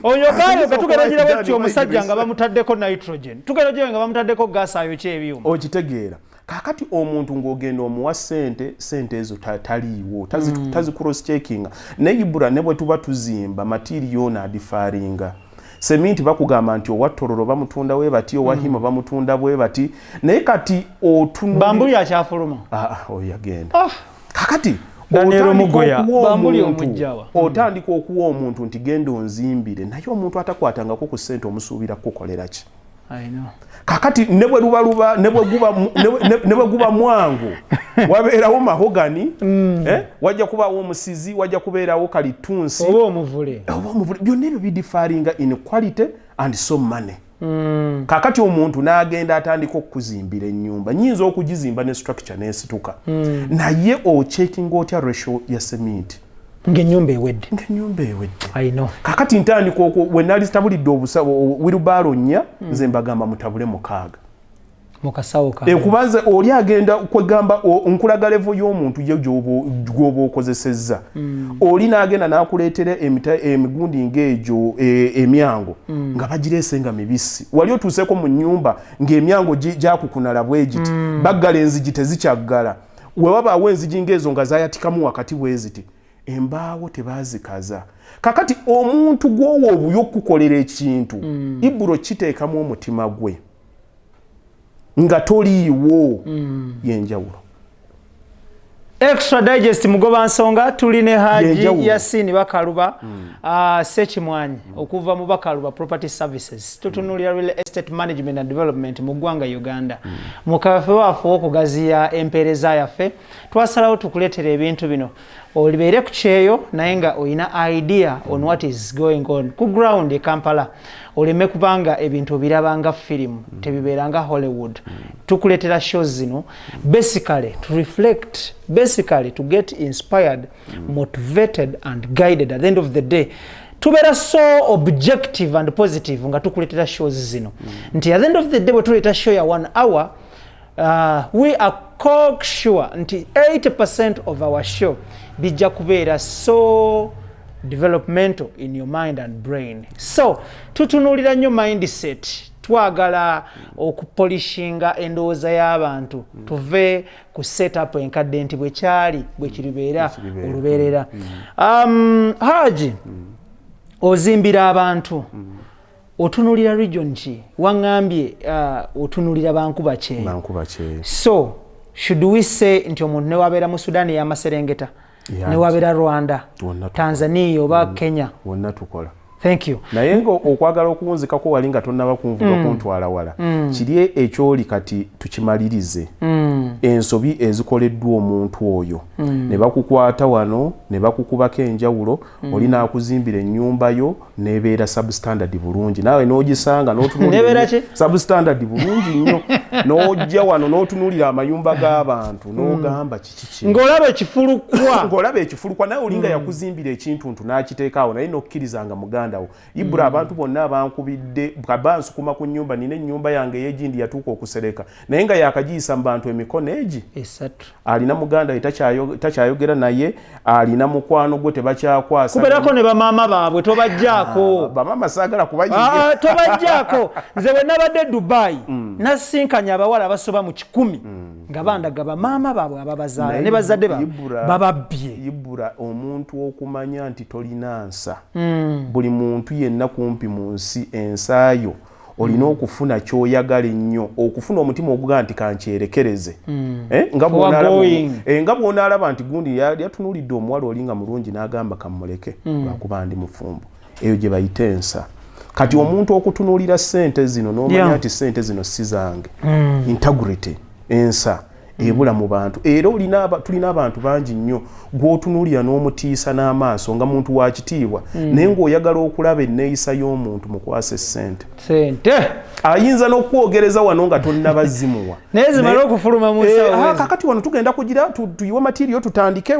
oyo gaayo nga tugenda girawo ki, omusajja nga bamutaddeko nitrogen, tugenda girawo nga bamutaddeko gas ayokya ebyuma. Okitegeera? Kakati omuntu ng'ogenda omuwa ssente, ssente ezo taliiwo, tazi cross checkinga. Naye Ibula, ne bwe tuba tuzimba, material ono adiffaringa. Seminti bakugamba nti owa Tororo bamutunda bwe bati, owa Hima bamutunda bwe bati, naye kati otunulira Bambuli akyafuluma? Ah, ah, oyo yagenda. Ah. Kakati Daniel otandika Mugoya, okuwa Bambuli omuntu, omujjawa. otandika okuwa omuntu nti genda onzimbire, naye omuntu atakwatangako ku ssente omusuubira kukukolera ki? I know. Kakati ne bwe luba luba ne bwe guba ne bwe guba mwangu, wabeerawo mahogany, wajja kubaawo omusizi, wajja kubeerawo kalitunsi oba omuvule. Oba omuvule. Byonna ebyo bidifferinga in quality and so money. Kakati omuntu n'agenda atandika okukuzimbira ennyumba, nyinza okugizimba ne structure n'esituka, naye ocheckinga otya ratio ya cement ng'ennyumba ewedde? Ng'ennyumba ewedde. I know. Kakati ntandika okwo, we nali tabulidde wheelbarrow 4, nze mbagamba mutabule 6. Mu kasawo ka Kubanze oli agenda kwegamba nkulaga level y'omuntu ye gy'oba okozesezza. Oli n'agenda n'akuleetera emigundi ng'egyo emyango nga bagireese nga mibisi. Wali otuuseeko mu nnyumba ng'emyango gyakukunala bwe giti, baggala enzigi tezikyaggala, we wabaawo enzigi ng'ezo nga zayatikamu wakati bwe ziti, embaawo tebazikaza. Kakati omuntu gw'owa obuyo okukukolera ekintu, iburo kiteekamu omutima gwe nga toliiwo, yenjawulo. Extra Digest, mugoba nsonga, tuli ne Haji Yenjawulo. Yasini Bakaluba, Sekimwanyi okuva mu Bakaluba Property Services. Tutunuulira real estate management and development mu ggwanga Uganda. Mu kafe waffe okugaziya empeereza yaffe, twasalawo tukuleetera ebintu bino olibeere ku kyeyo naye nga olina idea on what is going on ku ground e Kampala, oleme kubanga ebintu obiraba nga firimu, tebibeera nga Hollywood. Tukuleetera shows zino basically to reflect, basically to get inspired, motivated and guided. At the end of the day tubeera so objective and positive nga tukuleetera shows zino nti at the end of the day bwe tuleeta show ya one hour, we are cocksure nti 80% of our show bijja kubeera so developmental in your mind and brain. So tutunuulira nnyo mindset, twagala okupolishinga endowooza y'abantu, tuve ku setup enkadde nti bwekyali bwe kiribeera Bwekiribeera. olubeerera. Haji, ozimbira abantu, otunulira region ki? Waŋŋambye otunulira bankuba kyeyo. Bankuba kyeyo. So should we say nti omuntu newabeera mu Sudan ey'amaserengeta, newabeera Rwanda, Wonna tukola. Tanzania oba Kenya? Wonna tukola. Thank you. Naye nga okwagala okuwunzikako wali nga tonnaba kunvuga kuntwala wala, kiri ekyoli kati tukimalirize. Ensobi ezikoleddwa omuntu oyo ne bakukwata wano ne bakukubako enjawulo, oli n'akuzimbira ennyumba yo n'ebeera substandard bulungi, naawe n'ogisanga n'otunuulira N'ebeera ki? Substandard bulungi nnyo, n'ojja wano n'otunuulira amayumba g'abantu n'ogamba, "Kiki kino?" Ng'olaba ekifulukwa. Ng'olaba ekifulukwa, naye olinga yakuzimbira ekintuntu n'akiteeka awo, naye n'okkiriza nga muganda wo. Ibula, abantu bonna abankubidde kabansukuma ku nnyumba, nina ennyumba yange ey'egindi yatuuka okusereka, naye nga yakagiyisa mu bantu emikono egi 3. Alina muganda we takyayogera naye, alina mukwano gwe tebakyakwasa. Kubeerako ne bamaama baabwe, tobajjaako. Bamaama saagala kubayingira. Ah, tobajjaako. Nze bwe nabadde Dubai, nasinkanye abawala abasoba mu 100 nga bandaga bamaama baabwe ababazaala Naye ne bazadde baabwe bababbye. Ibura, omuntu okumanya nti tolina nsa, buli muntu yenna kumpi mu nsi ensaayo olina okufuna kyoyagala ennyo, okufuna omutima ogugaa nti kankyerekereze. Eh, nga Foregoing. nga bw'onaalaba nti gundi yatunuulidde omuwala oli nga mulungi n'agamba kamuleke lwakuba ndi mufumbo, eyo gye bayita ensa. Kati omuntu okutunuulira ssente zino n'omanya nti ssente zino si zange, integrity, ensa ebula mu bantu. Era tulina abantu bangi nnyo gw'otunuulira n'omutiisa n'amaaso nga muntu wa kitiibwa, naye ng'oyagala okulaba enneeyisa y'omuntu, mukwasa essente. Sente. Ayinza n'okwogereza wano nga tonnaba zimuwa. Naye zimale okufuluma mu nsawo ezo. Kakati wano tugenda kugira tuyiwe material tutandike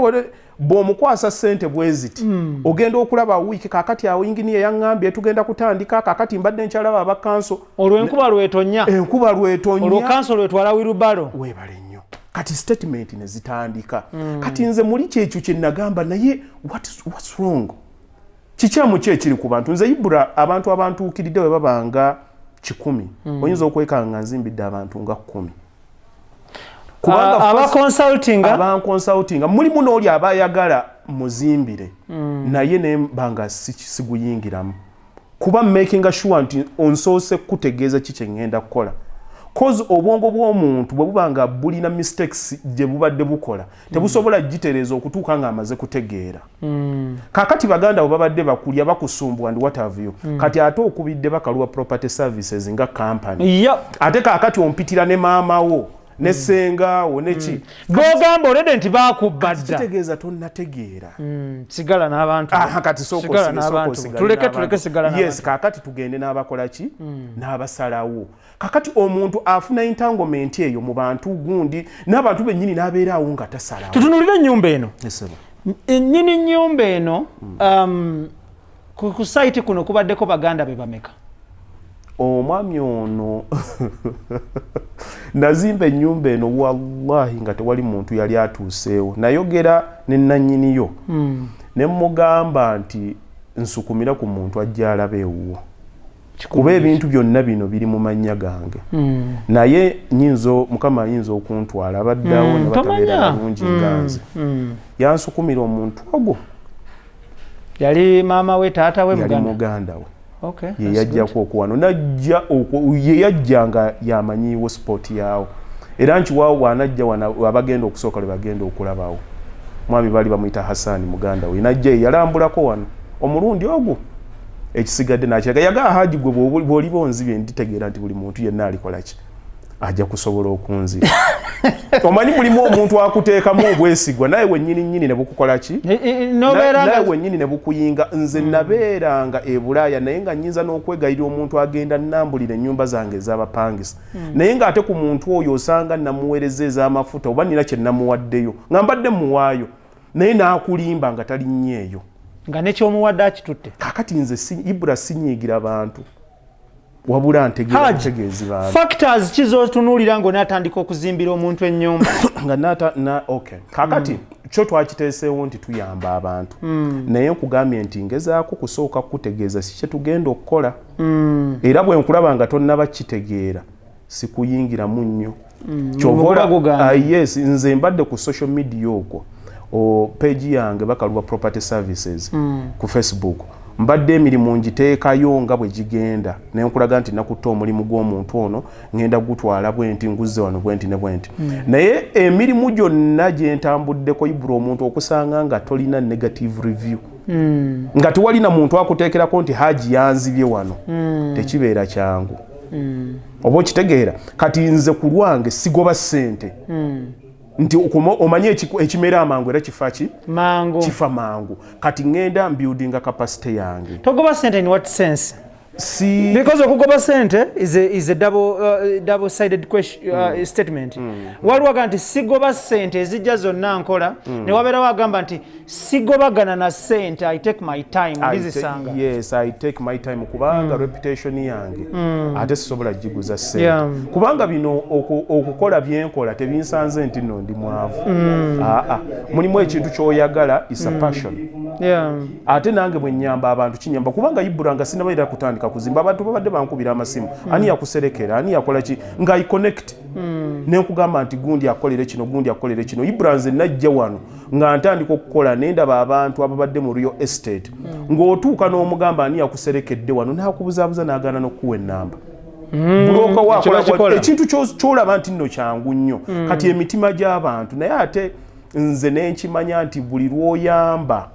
bw'omukwasa ssente bwe ziti, ogenda okulaba wiiki kakati awo inginiya yaŋŋambye tugenda kutandika, kakati mbadde nkyalaba abakanso. Olwo enkuba lwetonya. Enkuba lwetonya. Olwo kanso lwetwala wheelbarrow. Weebale nnyo. Kati statement ne zitandika. Kati nze muli kyekyo kye nagamba, naye what's wrong, kikyamu ki ekiri ku bantu? Nze Ibura, abantu abantuukiridde bwe babanga 100, oyinza okwekanga nga nzimbidde abantu nga 10. Kubanga Abaconsultinga. Abanconsultinga mulimu n'oli aba ayagala muzimbire, naye nemba nga siguyingiramu, kuba makinga sure nti onsoose kutegeeza ki kye ŋŋenda kukola. Cause obwongo bw'omuntu bwe buba nga bulina mistakes gye bubadde bukola, tebusobola gitereeza okutuuka ng'amaze kutegeera. Kakati baganda bo babadde bakulya, bakusumbuwa and what have you. Kati ate okubidde Bakaluba Property Services nga company. Ate kaakati ompitira ne maama wo ne sengaawo neki. Gogamba olede nti bakubba dda. Kitegeeza tonnategeera. Sigala n'abantu. Aha, kati sooka Sigala sooka n'abantu. osigale Tuleke, n'abantu. tuleke, sigala Yes, n'abantu. kaakati tugende n'abakola ki, n'abasalawo. Kakati omuntu afuna entanglement eyo mu bantu gundi n'abantu bennyini, n'abeera awo nga tasalawo. Tutunulire ennyumba eno. Yes, sir. Nnyini nnyumba eno, ku site kuno kubaddeko baganda be bameka? Omwami ono, nazimba ennyumba eno wallahi nga tewali muntu yali atuuseewo. Nayogera ne nannyiniyo ne mugamba nti nsukumira ku muntu ajja alaba ewuwo, kuba ebintu byonna bino biri mu mannya gange, naye nyinza, Mukama ayinza okuntwala, abaddeawo ne batabeera Tomanya. bulungi nga nze. Yansukumira omuntu ogwo. Yali maama we, taata we? Yali Muganda? Muganda we. Okay, Ye that's good. yajjako okuwano najja ye yajja nga yamanyiiwo spot yaawo, era nkiwaawo bw'anajja wano abagenda okusooka lwe bagenda okulabawo. Mwami baali bamuyita Hasani, muganda we najja ye yalambulako wano omulundi ogwo, ekisigadde nakiraga. Yagaa, "Haji, gwe bw'oliba onzibye, nditegeera nti buli muntu yenna alikola ki, ajja kusobola okunziba." Omanyi mulimu omuntu akuteekamu obwesigwa, naye wennyini nnyini ne bukukola ki? Nobeera Naye nga wennyini ne bukuyinga. Nze nabeeranga e Bulaaya, naye nga nnyinza n'okwegayirira omuntu agenda nambulira ennyumba zange ez'abapangisa, naye ng'ate ku muntu oyo osanga namuweereza ez'amafuta oba nina kye namuwaddeyo nga mbadde muwaayo, naye n'akulimba nga talinnyo eyo. Nga nekyomuwadde akitutte. Kakati nze Ibra sinyiigira bantu, wabula ntegeera Haji, butegeezi bantu. Factors ki zotunuulira ng'onaatandika okuzimbira omuntu ennyumba? Nga nata na okay, kakati kyo twakiteeseewo nti tuyamba abantu, naye nkugambye nti ngezaako kusooka kukutegeeza si kye tugenda okukola, era bwe nkulaba nga tonnaba kitegeera, sikuyingiramu nnyo. Kyova Muguba gugaana. Ah, yes, nze mbadde ku social media okwo, o page yange Bakaluba Property Services ku Facebook, mbadde emirimu ngiteekayo nga bwe gigenda, nenkulaga nti nakutta omulimu gw'omuntu ono, ngenda gutwala bwe nti, nguzze wano bwe nti ne bwe nti. Naye emirimu gyonna gye ntambuddeko, Ibula, omuntu okusanga nga tolina negative review, nga tewali na muntu akuteekerako nti Haji yanzibye wano, tekibeera kyangu. Oba okitegeera? Kati nze ku lwange sigoba ssente nti omanye ekimera amangu era kifa ki? Mangu. Kifa mangu. Kati ŋŋenda mbuildinga capacity yange. Togoba sente in what sense? Si Because okugoba sente is a double sided question, statement. Waliwo agamba nti sigoba sente, ezijja zonna nkola, ne wabeerawo agamba nti sigobagana na sente, I take my time, ndizisanga. Yes, I take my time kubanga reputation yange ate sisobola giguza sente, kubanga bino okukola byenkola tebinsanze nti nno ndi mwavu. Aa, mulimu ekintu kyoyagala, is a passion. Ate nange bwe nyamba abantu kinyamba, kubanga Ibura, nga sinabaira kutandika kuzimba, abantu babadde bankubira amasimu, ani yakuserekera, ani yakola ki, nga I connect nenkugamba nti gundi akolere kino, gundi akolere kino. Ibura, nze najja wano nga ntandika okukola, nendaba abantu ababadde mu real estate, ng'otuuka n'omugamba ani yakuserekedde wano, n'akubuzaabuza n'agaana n'okukuwa ennamba. Broker Ekyo wakola bakikola. Ekintu kyolaba nti nno kyangu nnyo. Kati emitima gy'abantu, naye ate nze nenkimanya nti buli lw'oyamba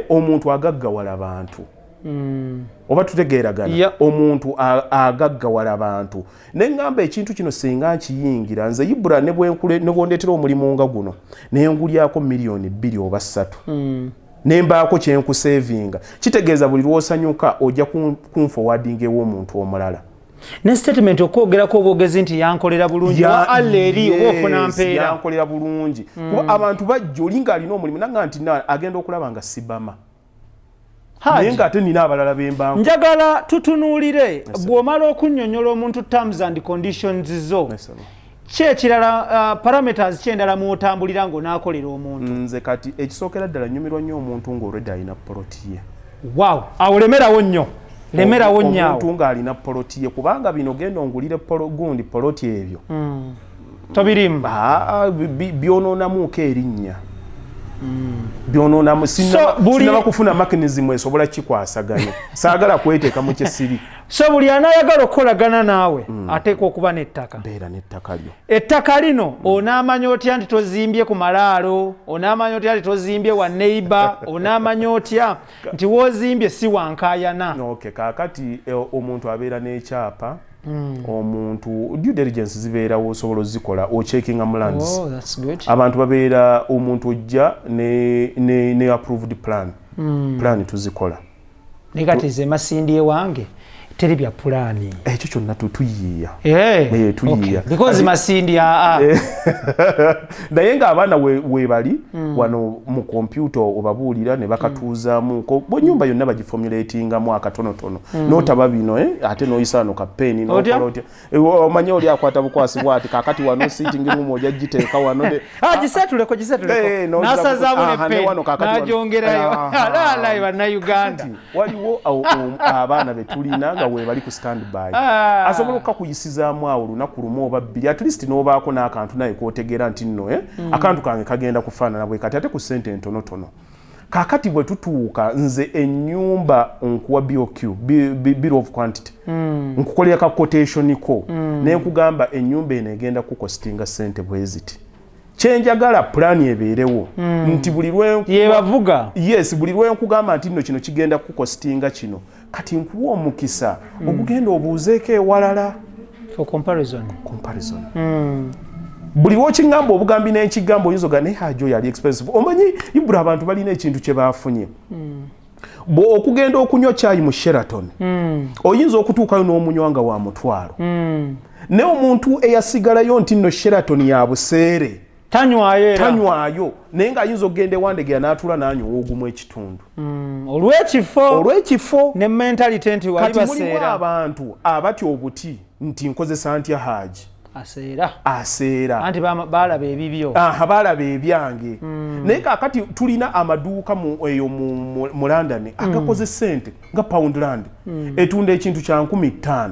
omuntu agaggawala bantu, oba tutegeeragana? Omuntu agaggawala bantu. Neŋŋamba ekintu kino singa nkiyingira nze, Ibura, ne bwondeetera omulimu nga guno nengulyako 2 miliyoni oba 3, nembaako kyenkusevinga, kitegeeza buli lwosanyuka ojja kunforwardinga ew'omuntu omulala. Ne statement okwogerako obwogezi nti yankolera bulungi wa Allah eri oba ofuna mpeera. Yankolera bulungi, kuba abantu bajja, oli ng'alina omulimu nanga nti agenda okulaba nga sibama, naye ng'ate nina abalala bembanku. Njagala tutunuulire bw'omala okunnyonnyola omuntu terms and conditions zo, ki ekirala, parameters ki endala mw'otambulira ng'onaakolera omuntu? Nze kati ekisookera ddala, nyumirwa nnyo omuntu ng'olwedde alina poloti ye. Wow, awo lemerawo nnyo, lemerawo nnyo awo. Omuntu ng'alina poloti ye, kubanga bino genda ongulire gundi poloti ebyo Tobirimu. Aa, byonoonamuuko erinnya. Byononamu. So, Sinaba kufuna mechanism esobola kikwasaganya. Saagala kweteeka mu kyesiri. So buli anaayagala okukolagana naawe ateekwa okuba n'ettaka. Beera n'ettaka lyo. Ettaka lino onaamanya otya nti tozimbye ku malaalo? Onaamanya otya nti tozimbye wa neighbor? Onaamanya otya nti woozimbye si wankaayana? Okay, kaakati omuntu abeera n'ekyapa. Omuntu due diligence zibeerawo, osobola ozikola, ocheckinga mu lands. Oh, that's good. Abantu babeera, omuntu ojja ne approved plan. Plan tuzikola. Naye kati nze Masindi ewange teri bya pulaani. Ekyo kyonna tuyiiya. Eh, Tuyiiya. Okay. Because Masindi aa Naye ng'abaana we bali wano mu kompyuta, obabuulira ne bakatuuzaamu bwe nyumba yonna bagiformulatingamu akatonotono, n'otaba bino, ate n'oyisa wano kapeeni. Otya? N'okola otya? Omanye oli akwata bukwasi bwati, kakati wano sitting room ojja giteeka wano Ah, gisetuleko, gisetuleko. N'asazaamu Aha, ne ne wano pen kakati wano. n'agyongerayo. Alaalayi Bannayuganda. Kati waliwo abaana betulina nga webali ku standby. Asobola okukakuyisizaamu awo olunaku lumu oba 2, at least n'obaako n'akantu naye k'otegeera nti nno akantu kange kagenda kufaanana bwe kati, ate ku ssente entonotono. Kaakati bwe tutuuka, nze ennyumba nkuwa BOQ, bill of quantity, nkukolera ka quotation ko, ne nkugamba ennyumba eno egenda kukostinga ssente bwe ziti. Kyenjagala pulaani ebeerewo nti buli lwe Yebavuga. Yes, buli lwenkugamba nti nno kino kigenda kukostinga kino, kati nkuwa omukisa ogugenda obuuzeeko ewalala. For comparison. Comparison. Buli lwokiŋŋamba obugambi n'enkigamba, oyinza oga naye hajo oyo ali expensive. Omanyi Ibula, abantu balina ekintu kye baafunye. Bwe okugenda okunywa kyayi mu Sheraton, oyinza okutuukayo n'omunywa nga wa 500, naye omuntu eyasigalayo nti nno Sheraton ya buseere tanywayo era. Tanywayo, naye ng'ayinza okugenda ewandegera n'atuula n'anywa ogumu ekitundu. Olw'ekifo. Olw'ekifo. Ne mentality nti wali Kati mulimu baseera. abantu abatya obuti nti nkozesa ntya Haji. Aseera. Aseera. Anti baalaba ebibyo. Aha, balaba ebyange. Naye kakati tulina amaduuka mu eyo mu London agakoze sente nga Poundland, etunda ekintu kya 5,000.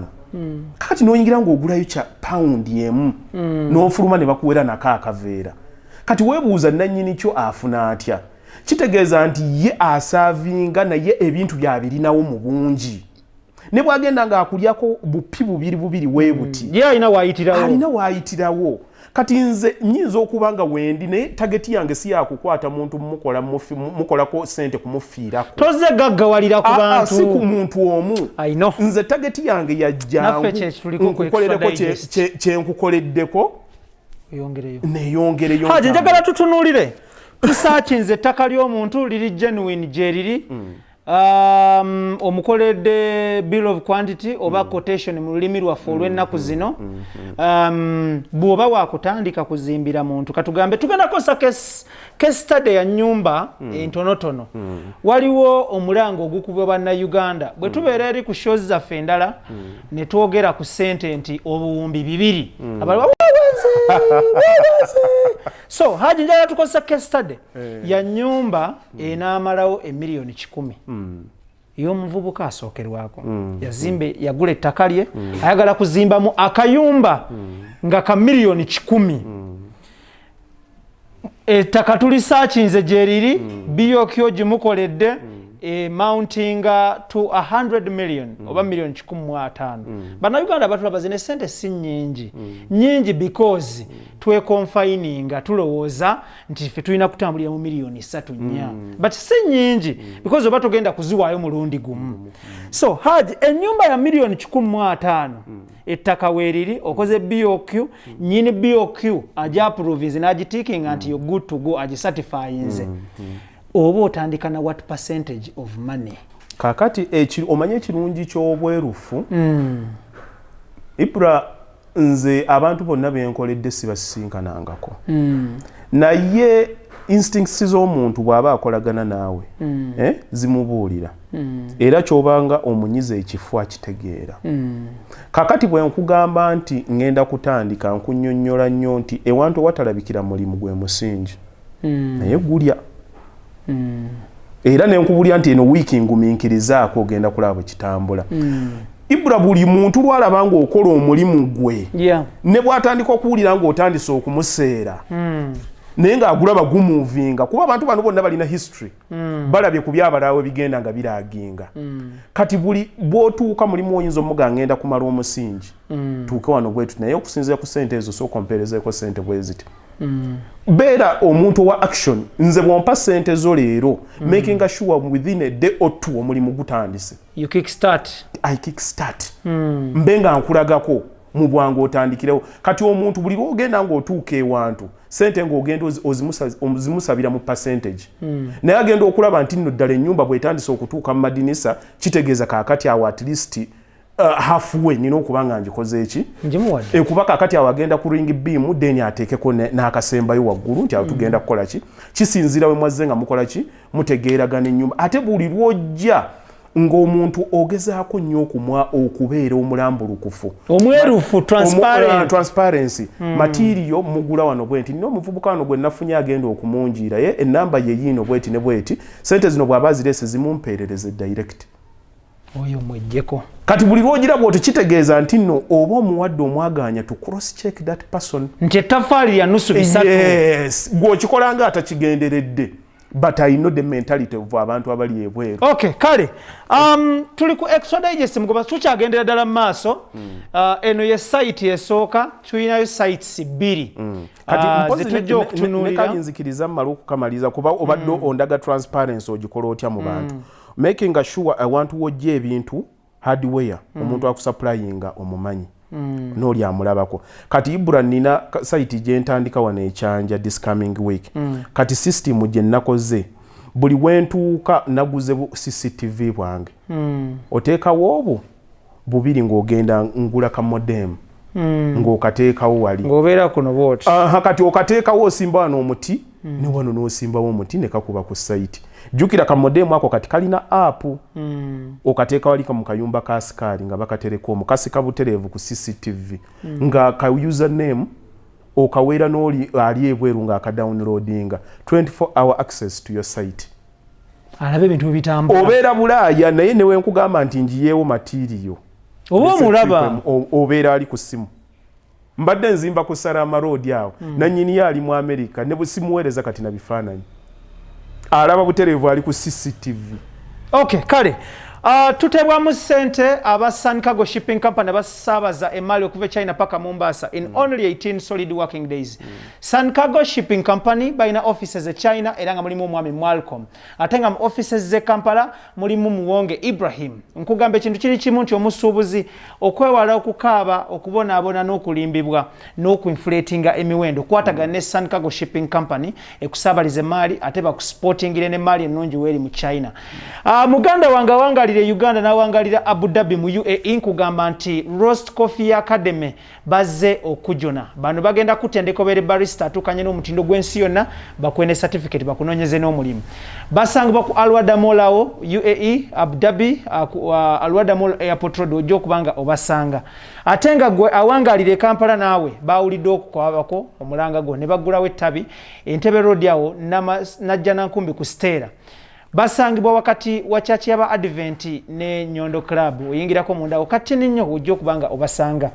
Kakati noyingira ng'ogulayo kya pawundi 1, n'ofuluma ne bakuwera nako akaveera. Kati weebuuza nannyini kyo afuna atya? Kitegeeza nti ye asaavinga, naye ebintu byabirinawo mu bungi, ne bwagenda ng'akulyako bupi bubiri bubiri weebuti. Ye alina waayitirawo. Alina waayitirawo. Kati nze nyinza okuba nga wendi, naye target yange si yakukwata muntu mukola mukolako sente kumufiirako. Tozze gaggawalira ku Ah, ah, si ku bantu. muntu omu. I know. Nze target yange yajjangu Naffe kye tuliko ku nkukolereko Extra Digest. kyenkukoleddeko Oyongereyo. Neyongereyo. Haji, njagala tutunuulire, tusaakinze ettaka ly'omuntu liri genuine gye riri, omukoledde bill of quantity oba quotation mu lulimi lwaffe olw'ennaku zino. Bw'oba wakutandika kuzimbira muntu, katugambe tugenda kukozesa case study ya nyumba entonotono. Waliwo omulanga ogukubwa Bannayuganda bwe tubeera eri ku shows zaffe endala ne twogera ku ssente nti 2,000, abalala "Weebaze, weebaze." So Haji, njagala tukozesa case study ya nyumba enaamalawo 100,000,000 y'omuvubuka asookerwako. Yazimbe, yagula ettaka lye, ayagala kuzimbamu akayumba nga ka 100,000,000. Ettaka tulisaakinze gye riri, BOQ gimukoledde, amountinga to 100 million oba 150,000,000. Bannayuganda batulaba zino esente si nnyingi nyingi because tweconfininga, tulowooza nti ffe tulina kutambulira mu 3,000,000, but si nnyingi because oba togenda kuziwaayo mulundi gumu. So Haji, ennyumba ya 150,000,000, ettaka weeriri, okoze BOQ, nyini BOQ agiapprovinze n'agitiikinga nti yo good to go, agicertifyinze, oba otandika na what percentage of money? Kakati omanye ekirungi ky'obwerufu, Ibra, nze abantu bonna benkoledde sibasinkanangako, naye instincts z'omuntu bw'aba akolagana naawe zimubuulira, era kyobanga omunyiza ekifu akitegeera. Kakati bwe nkugamba nti ŋŋenda kutandika, nkunnyonnyola nnyo nti ewantu ewatalabikira mulimu gwe musingi, naye gulya. Era nenkubulya nti eno wiiki ngumiikirizaako, ogenda kulaba bwe kitambula. Ibura, buli muntu lwalaba ng'okola omulimu gwe, ne bw'atandika okuwulira ng'otandise okumuseera, Naye ng'agulaba gumuvinga, kuba abantu bano bonna balina history, balabye ku byabalaawe bigenda nga biraginga. Kati buli bw'otuuka mulimu oyinza omuga, ngenda kumala omusingi, tuuke wano bwetu, naye okusinziira ku sente ezo, sooka ompeerezeeko sente bwe ziti. Beera omuntu owa action. Nze bw'ompa sente zo leero, making sure within a day or two omulimu gutandise. You kick start. I kick start, mbe nga nkulagako mu bwangu, otandikirewo. Kati omuntu buli lwogenda ng'otuuka ewantu, sente ng'ogenda ozimusabira mu percentage, naye agenda okulaba nti nno ddala ennyumba bw'etandise okutuuka mu madinisa, kitegeeza kaakati awo at least halfway nina okuba nga ngikoze eki? Ngimuwadde. Kuba kaakati awo agenda ku ring beam, then ateekeko n'akasembayo waggulu nti awo tugenda kukola ki. Kisinziira we mwazze nga mukola ki, mutegeeragana ennyumba. Ate buli lwojja ng'omuntu ogezaako nnyo okumwa okubeera omulambulukufu, omwerufu, transparent. Transparency. Material mugula wano bwenti, nina omuvubuka wano gwe nafunye agenda okumunjiira, ye enamba ye yiino bweti ne bweti, sente zino bw'aba azireese zimumpeerereze direct. Oyo mwejjeko. Kati buli lwogira bwoti, kitegeeza nti nno oba omuwadde omwaganya to cross check that person. Nti ettafaali lya nusu bisatu. Yes, gw'okikola nga atakigenderedde, but I know the mentality of abantu abali ebweru. Okay, kale tuli ku Extra Digest Mugoba, tukyagendera ddala mu maaso. Eno ye site esooka, tulinayo sites bbiri. Kati mpozi zetujja okutunuulira. Ne kali nzikiriza mmale okukamaliza, kuba obadde ondaga transparency ogikola otya mu bantu, making sure awantu wojja ebintu, hardware, omuntu akusupplyinga omumanyi n'oli amulabako. Kati Ibra, nina site gye ntandika wano ekyanja this coming week. Kati system gye nakoze, buli wentuuka naguze bu CCTV bwange, oteekawo obwo bubiri ng'ogenda ngula ka modem ng'okateekawo wali. Ng'obeera kuno bwoti. Aha, kati okateekawo, osimba wano omuti ne wano n'osimbawo omuti ne kakuba ku site. Jjukira ka modem ako kati kalina app. Okateeka wali mu kayumba ka sikaali nga bakatereka omwo, kasika butereevu ku CCTV, nga ka username okaweera n'oli ali ebweru ng'akadownloadinga, 24 hour access to your site. Alaba ebintu bwe bitambula. Obeera Bulaaya, naye newe nkugamba nti njiyeewo material, oba omulaba. Obeera ali ku ssimu. Mbadde nzimba ku Salama Road awo, nannyini ye ali mu America, ne busimuweereza kati na bifaananyi, alaba butereevu, ali ku CCTV. Okay, kale tutebwamu ssente aba Sun Cargo Shipping Company, abasaabaza emaali okuva e China paka Mombasa in only 18 solid working days. Sun Cargo Shipping Company balina offices e China, era nga mulimu omwami Malcolm, ate nga mu offices ze Kampala mulimu Muwonge Ibrahim. Nkugamba ekintu kiri kimu nti omusuubuzi okwewala okukaaba, okubonaabona n'okulimbibwa n'okuinflatinga emiwendo, kwatagana ne Sun Cargo Shipping Company ekusaabaliza emaali, ate bakusupportingire n'emaali ennungi weeri mu China. Muganda wange awangalira e Uganda n'awangalira Abu Dhabi mu UAE, nkugamba nti Roast Coffee Academy bazze okujona. Bano bagenda kutendeka obeere barista atuukanye n'omutindo gw'ensi yonna, bakuwe ne certificate, bakunoonyeze n'omulimu. Basangibwa ku Alwada Mall awo UAE, Abu Dhabi, ku Alwada Mall, Airport Road, ojja okuba nga obasanga. Ate nga gwe awangalira e Kampala, naawe bawulidde okukwabako omulanga gwo ne baggulawo ettabi Entebe Road awo Najja Nankumbi ku Stera. Basangibwa wakati wa church y'aba Advent ne Nyondo Club, oyingirako mundawo katini nnyo, ojja okuba nga obasanga.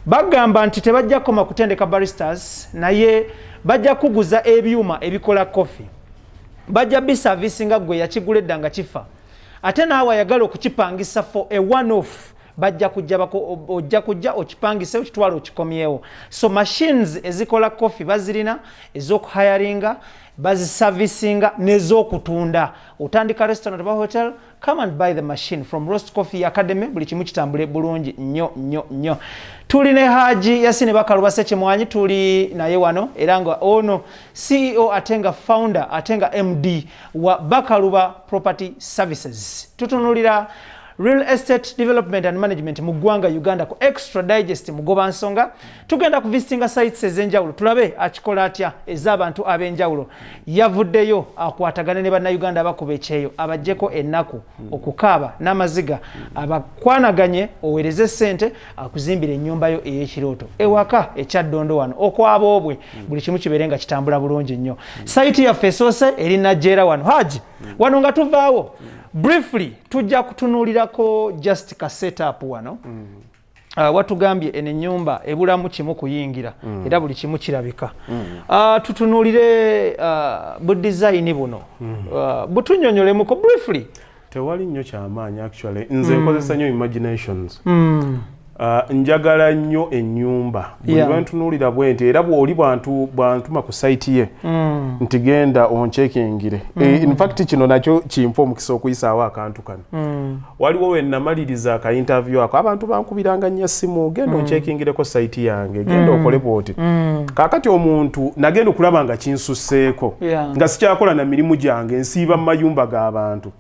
Bagamba nti tebajja kukoma kutendeka baristas, naye bajja kuguza ebyuma ebikola coffee, bajja biservicinga gwe yakigula edda nga kifa, ate naawe ayagala okukipangisa for a one off, bajja kujja ojja kujja okipangise, okitwala, okikomyewo. So machines ezikola coffee bazirina, ez'okuhayaringa, baziservicinga, n'ez'okutunda. Otandika restaurant oba hotel, come and buy the machine from Roast Coffee Academy, buli kimu kitambule bulungi nnyo nnyo nnyo. Tuli ne Haji Yasini Bakaluba Sekimwanyi, tuli naye wano, era nga ono CEO ate nga founder ate nga MD wa Bakaluba Property Services. Tutunulira real estate development and management mu ggwanga Uganda ku Extra Digest Mugoba Nsonga. Tugenda ku visitinga sites ez'enjawulo, tulabe akikola atya ez'abantu ab'enjawulo. Yavuddeyo akwatagane ne Bannayuganda abakuba ekyeyo, abaggyeko ennaku, okukaaba n'amaziga, abakwanaganye, oweereze ssente akuzimbira ennyumba yo ey'ekirooto ewaka ekyaddondo wano okwaboobwe, buli kimu kibeere nga kitambula bulungi nnyo. Site yaffe esoose eri Najjeera wano. Haji, wano nga tuvaawo briefly, tujja kutunuulirako just ka setup wano. Watugambye eno ennyumba ebulamu kimu kuyingira, era buli kimu kirabika. Tutunuulire bu design buno, butunyonyolemuko briefly. Tewali nnyo kyamaanyi. Actually, nze nkozesa nnyo imaginations. Njagala nnyo ennyumba buli lwentunuulira bwe nti, era bw'oli bwantuma ku site ye nti genda onchekingire. In fact, kino nakyo kimpa omukisa okuyisaawo akantu kano. Waliwo we namaliriza aka interview ako, abantu bankubiranga nnyo essimu, genda onchekingireko site yange, genda okole bwoti. Kaakati omuntu nagenda okulaba nga kinsusseeko, nga sikyakola na mirimu gyange, nsiiba mu mayumba g'abantu.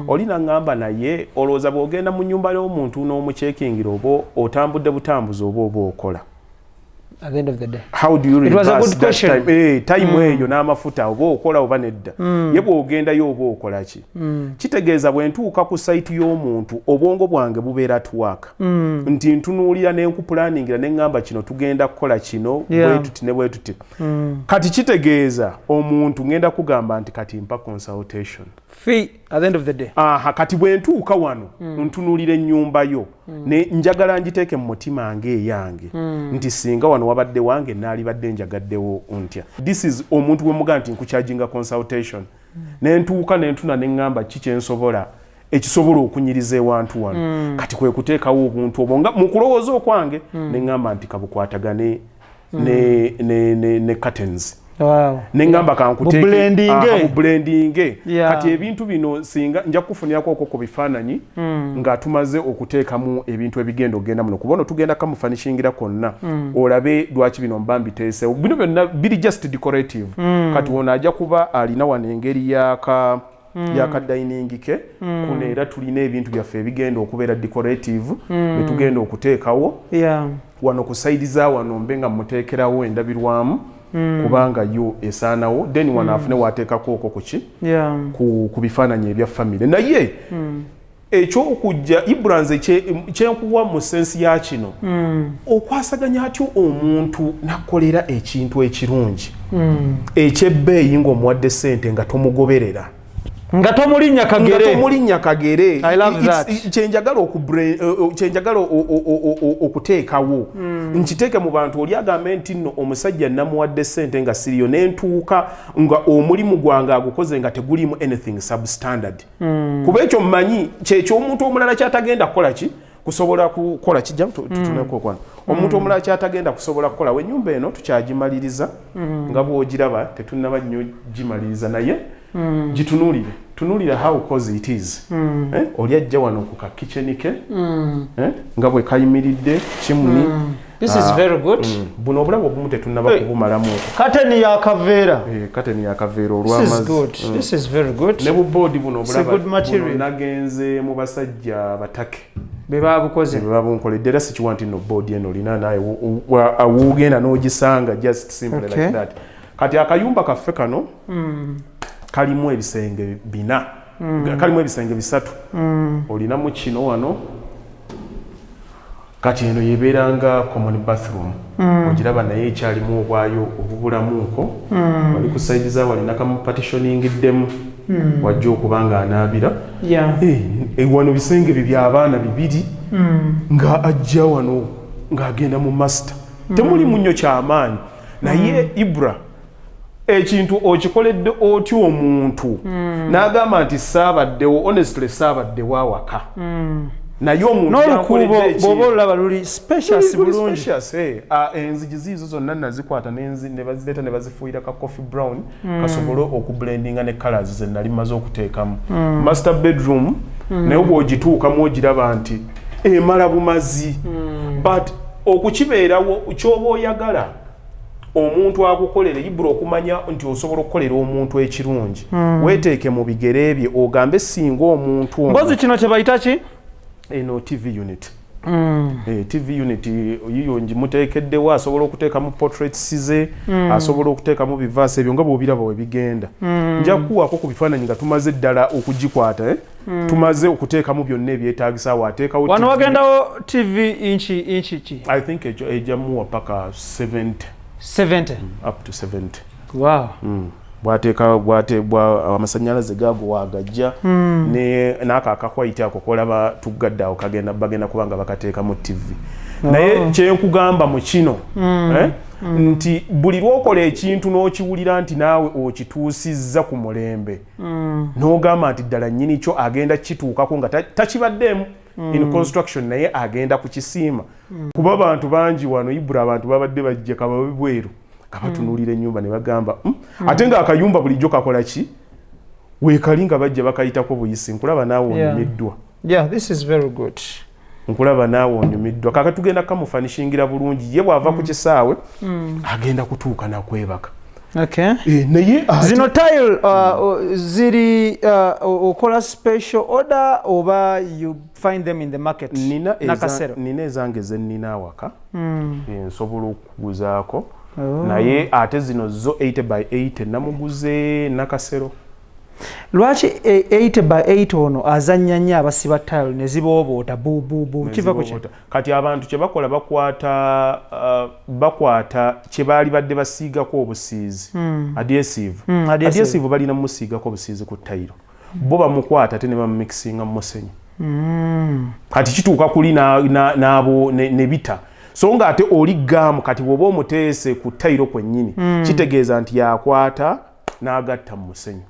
Oli naŋŋamba, naye olowooza bw'ogenda mu nnyumba y'omuntu n'omuchekingira, oba otambudde butambuzi oba okola? At the end of the day, how do you It was a reverse good that question. time? Time eyo n'amafuta, oba okola oba nedda? Ye bw'ogendayo oba okola ki? Kitegeeza bwe ntuuka ku site y'omuntu, obwongo bwange bubeera at work, nti ntunuulira nenkupulaningira neŋŋamba kino tugenda kukola kino, bwe tuti ne bwe tuti. Kati kitegeeza omuntu ŋŋenda kugamba nti kati mpa consultation fee at the end of the day. Aha, kati bwe ntuuka wano, ntunuulira ennyumba yo ne njagala ngiteeke mu mutima ng'eyange, nti singa wano wabadde wange naalibadde njagaddewo ntya. This is omuntu bwe mugaa nti nkucharginga consultation, ne ntuuka ne ntuna ne ŋŋamba ki kyensobola ekisobola okunyiriza ewantu wano. Kati kwe kuteekawo obuntu obwo nga mu kulowooza okwange ne ŋŋamba nti kabukwatagane ne curtains, neŋŋamba Bublendinge. Kankuteeke kati ebintu bino singa nja kukufunirako okwo ku bifaananyi nga tumaze okuteekamu ebintu ebigenda okugenda muno, kuba ono tugenda kamufurnishingira konna, olabe lwaki bino mba mbiteesewo. Bino byonna biri just decorative. Kati ono ajja kuba alina wano engeri yaka dining ke kuno, era tulina ebintu byaffe ebigenda okubeera decorative byetugenda okuteekawo wano ku side za wano, mbe nga muteekerawo endabirwamu, kubanga yo esaanawo. Then wano afune wateekako okwo kuki ku bifaananyi ebya famire. Naye ekyokujja, Ibra, nze kyenkuwa mu sense ya kino, okwasaganya atyo omuntu nakolera ekintu ekirungi ekyebbeeyi ng'omuwadde ssente nga tomugoberera, nga tomulinnya nga kagere. Tomulinnya kagere. I love that. Kyenjagala okuteekawo, nkiteeke mu bantu, oli agambe nti nno omusajja namuwadde ssente nga siriyo, nentuuka nga omulimu gwange agukoze nga tegulimu anything substandard, kuba ekyo mmanyi kyekyomuntu omulala kyatagenda kukola ki kusobola kukola kijja tutuneko okwano omuntu omulala kyatagenda kusobola kukola. Wenyumba eno tukyagimaliriza nga bw'ogiraba, tetunnaba nnyo gimaliriza, naye gitunuulire, tunuulira how cozy it is. Eh, oli ajja wano ku ka kitchen ke, eh, nga bwe kayimiridde chimney. This is very good. Buno obulabo obumu tetunnaba Hey. kubumalamu. Curtain ya kaveera. Eh, curtain ya kaveera This is olw'amazzi. good. This is very good. Ne buboodi buno It's a obulaba good material. buno nagenze mu basajja batake Be babukoze. Babunkoledde, era sikiwa nti no boodi eno olina naye wugenda n'ogisanga, just simply like that. Kati akayumba kaffe kano kalimu ebisenge bina, kalimu ebisenge bisatu. Olinamu kino wano, kati eno yebeera nga common bathroom, ogiraba, naye ekyalimu obwayo obubulamuuko. Wali ku side za walina kamupartitioningiddemu, wajja okuba nga anaabira. Eh, wano bisenge bye by'abaana bibiri, nga ajja wano ng'agenda mu master. Temulimu nnyo kyamaanyi, naye Ibra, ekintu okikoledde otya omuntu n'agamba nti saabaddewo, honestly saabaddewo awaka, naye omuntu N'olukuubo yankoledde ekintu. Bw'oba olulaba luli spacious Luli bulungi. Spacious, eh. Ah, enzigi ziizo zonna nazikwata ne bazireeta ne bazifuuyira ka coffee brown kasobole okublendinga ne colors ze nali maze okuteekamu. Master bedroom naye bw'ogituukamu ogiraba nti emala bumazi, but okukibeerawo kyoba oyagala omuntu akukolere. Ibra, okumanya nti osobola okukolera omuntu ekirungi, weeteeke mu bigere bye, ogambe singa omuntu ono. Mbozi kino kye bayita ki? Eno TV unit. Eh, TV unit yiyo ngimuteekeddewo, asobola okuteekamu portraits ze, asobola okuteekamu bivaasi ebyo nga bw'obiraba we bigenda. Nja kukuwaako ku bifaananyi nga tumaze ddala okugikwata, eh? Tumaze okuteekamu byonna ebyetaagisa awo ateekawo Wano TV. Wagendawo TV inchi ki? I think ekyo ejja muwa paka 70. 70? Up to 70. Wow. Bwateeka bwate bwa amasanyalaze gaago wagajja ne n'ako aka white ako kolaba tuggadde awo, kagenda bagenda kuba nga bakateekamu TV. Naye kyenkugamba mu kino, eh, nti buli lwokola ekintu n'okiwulira nti naawe okituusizza ku mulembe, n'ogamba nti ddala nnyini kyo agenda kituukako nga takibaddeemu in construction, naye agenda kukisiima, kuba bantu bangi wano, Ibra, abantu babadde bajja kababe bweru nga batunuulira ennyumba ne bagamba, Ate ng'akayumba bulijjo kakola ki weekali nga bajja bakayitako buyisi. Nkulaba naawe onyumiddwa. Yeah, this is very good. Nkulaba naawe onyumiddwa. Kaka tugenda kamufanishingira bulungi. Ye bw'ava ku kisaawe agenda kutuuka nakwebaka. Eh, naye Zino tile ziri okola special order oba you find them in the market? Nina Nakasero. Nina ezange zenina awaka. Eh, nsobola okuguzaako. Oh. Naye ate zino zo 80 by 80 namuguze Nakasero. Lwaki 8 by 8 ono azannya nnyo abasiba tile ne zibooboota bububu? Kiva ku ki? Kati abantu kye bakola, bakwata kye baali badde basiigako obusiizi, adhesive. Adhesive. Adhesive balina mumusiigako obusiizi ku tayiro, bo bamukwata ate ne bamumixinga mu musenyu. Kati kituuka kuli n'abo ne bita, so nga ate oli gaamu. Kati bw'oba omuteese ku tayiro kwennyini, kitegeeza nti yakwata n'agatta mu musenyu.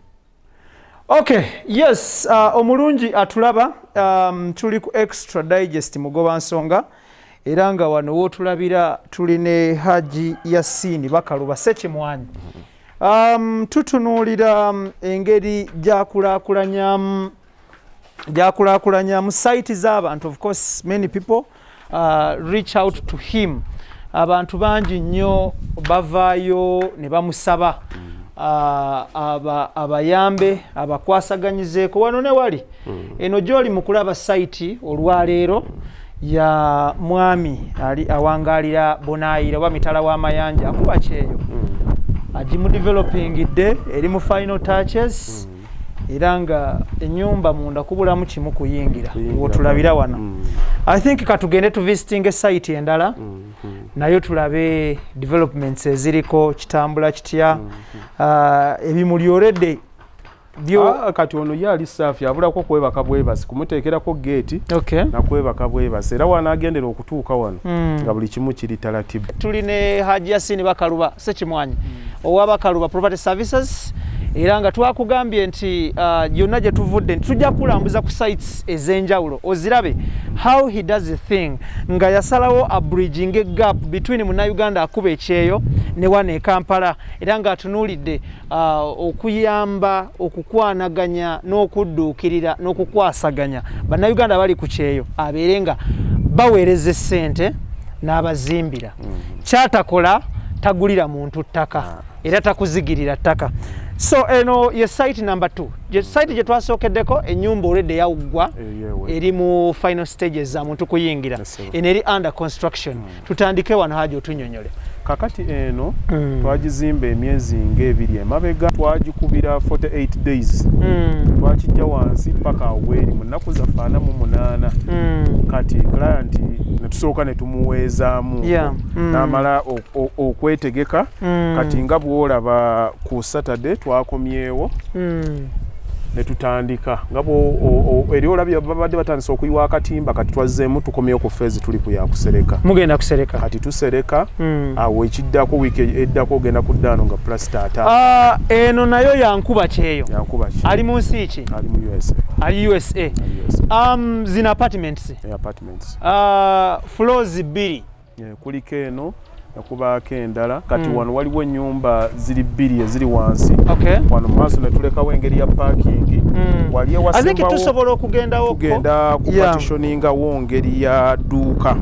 Okay, yes, omulungi atulaba, tuli ku Extra Digest Mugoba Nsonga, era nga wano wootulabira tuli ne Haji Yasini Bakaluba Sekimwanyi. Tutunuulira engeri gyakulaakulanyamu site z'abantu. Of course many people reach out to him. Abantu bangi nnyo bavaayo ne bamusaba abayambe, abakwasaganyizeeko wano ne wali. Eno gy'oli mu kulaba site olwaleero ya mwami ali awangaalira Bonaayira oba mitala w'amayanja, akuba kyeyo, agimudevelopingidde, eri mu final touches, era nga ennyumba munda kubulamu kimu, kuyingira. Kuyingira. Wotulabira wano. I think katugende tuvisitinga site endala, nayo tulabe developments eziriko, kitambula kitya. Ebimuli already byo. Ah, kati ono ye ali saafi, abulako kwebaka bwebasi, kumuteekerako geeti nakwebaka bwebasi, era wanaagendera okutuuka wano nga buli kimu kiri talatibu. Tuli ne Haji Yasini Bakaluba Sekimwanyi owa Bakaluba Property Services, era nga twakugambye nti yonna gye tuvudde nti tujja kulambuza ku sites ez'enjawulo ozirabe how he does the thing, nga yasalawo abridging a gap between Munnayuganda akuba ekyeyo ne wano e Kampala, era ng'atunuulidde okuyamba okukwanaganya n'okudduukirira n'okukwasaganya Bannayuganda bali ku kyeyo, abeere nga baweereza essente n'abazimbira. Kyatakola, tagulira muntu ttaka era takuzigirira ttaka. So eno ye site number 2, ye site gye twasookeddeko. Ennyumba olwedde yawuggwa, Eyewe. eri mu final stages za muntu kuyingira. Yes, sir. Eno eri under construction. Tutandike wano, Haji, otunyonyole. Kakati eno twagizimba emyezi ng'ebiri emabega, twagikubira 48 days. Twakijja wansi paka aweeri mu nnaku zaffe 48. Kati client netusooka ne tumuweezaamu, n'amala okwetegeka. Kati nga bw'olaba, ku Saturday twakomyewo ne tutandika nga eri olabye babadde batandise okuyiwa akatimba. Kati twazzeemu tukomyewo ku phase tuli ku yakusereka. Mugenda kusereka? Kati tusereka. Awo ekiddako, wiiki eddako ogenda kuddaano nga plasita ata. Ah, eno nayo yankuba kyeyo? Yankuba ki. Ali mu nsi ki? Ali mu USA. Ali USA? Ali USA. Zino apartments? Apartments. Floors bbiri? Eh, kuliko eno nakubaako endala. Kati wano waliwo ennyumba ziri bbiri eziri wansi. Wano mu maaso netulekawo engeri ya parking. Wali I think ewasembawo tusobola okugendawo. Tugenda ku partitioningawo ngeri ya dduuka.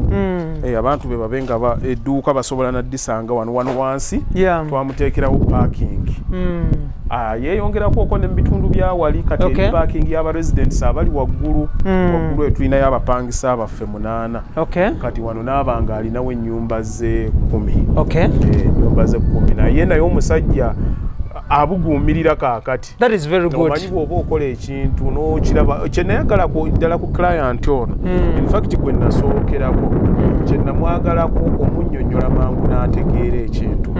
Eh, abantu be babe nga edduuka basobola naddisanga wano wano wansi. Twamuteekerawo parking. Ah, yeeyongerako okwo ne mu bitundu bya wali kati eri parking y'aba residents abali waggulu. Waggulu eyo tulinayo abapangisa baffe munaana. Kati wano naaba nga alinawo ennyumba ze 10. Eh, ennyumba ze 10, naye omusajja Abuguumirira kaakati. That is very good. Omanyi bw'oba okola ekintu n'okiraba, kyenayagalako ddala ku client ono, in fact gwe nasookerako, kyenamwagalako omunnyonnyola mangu n'ategeera ekintu.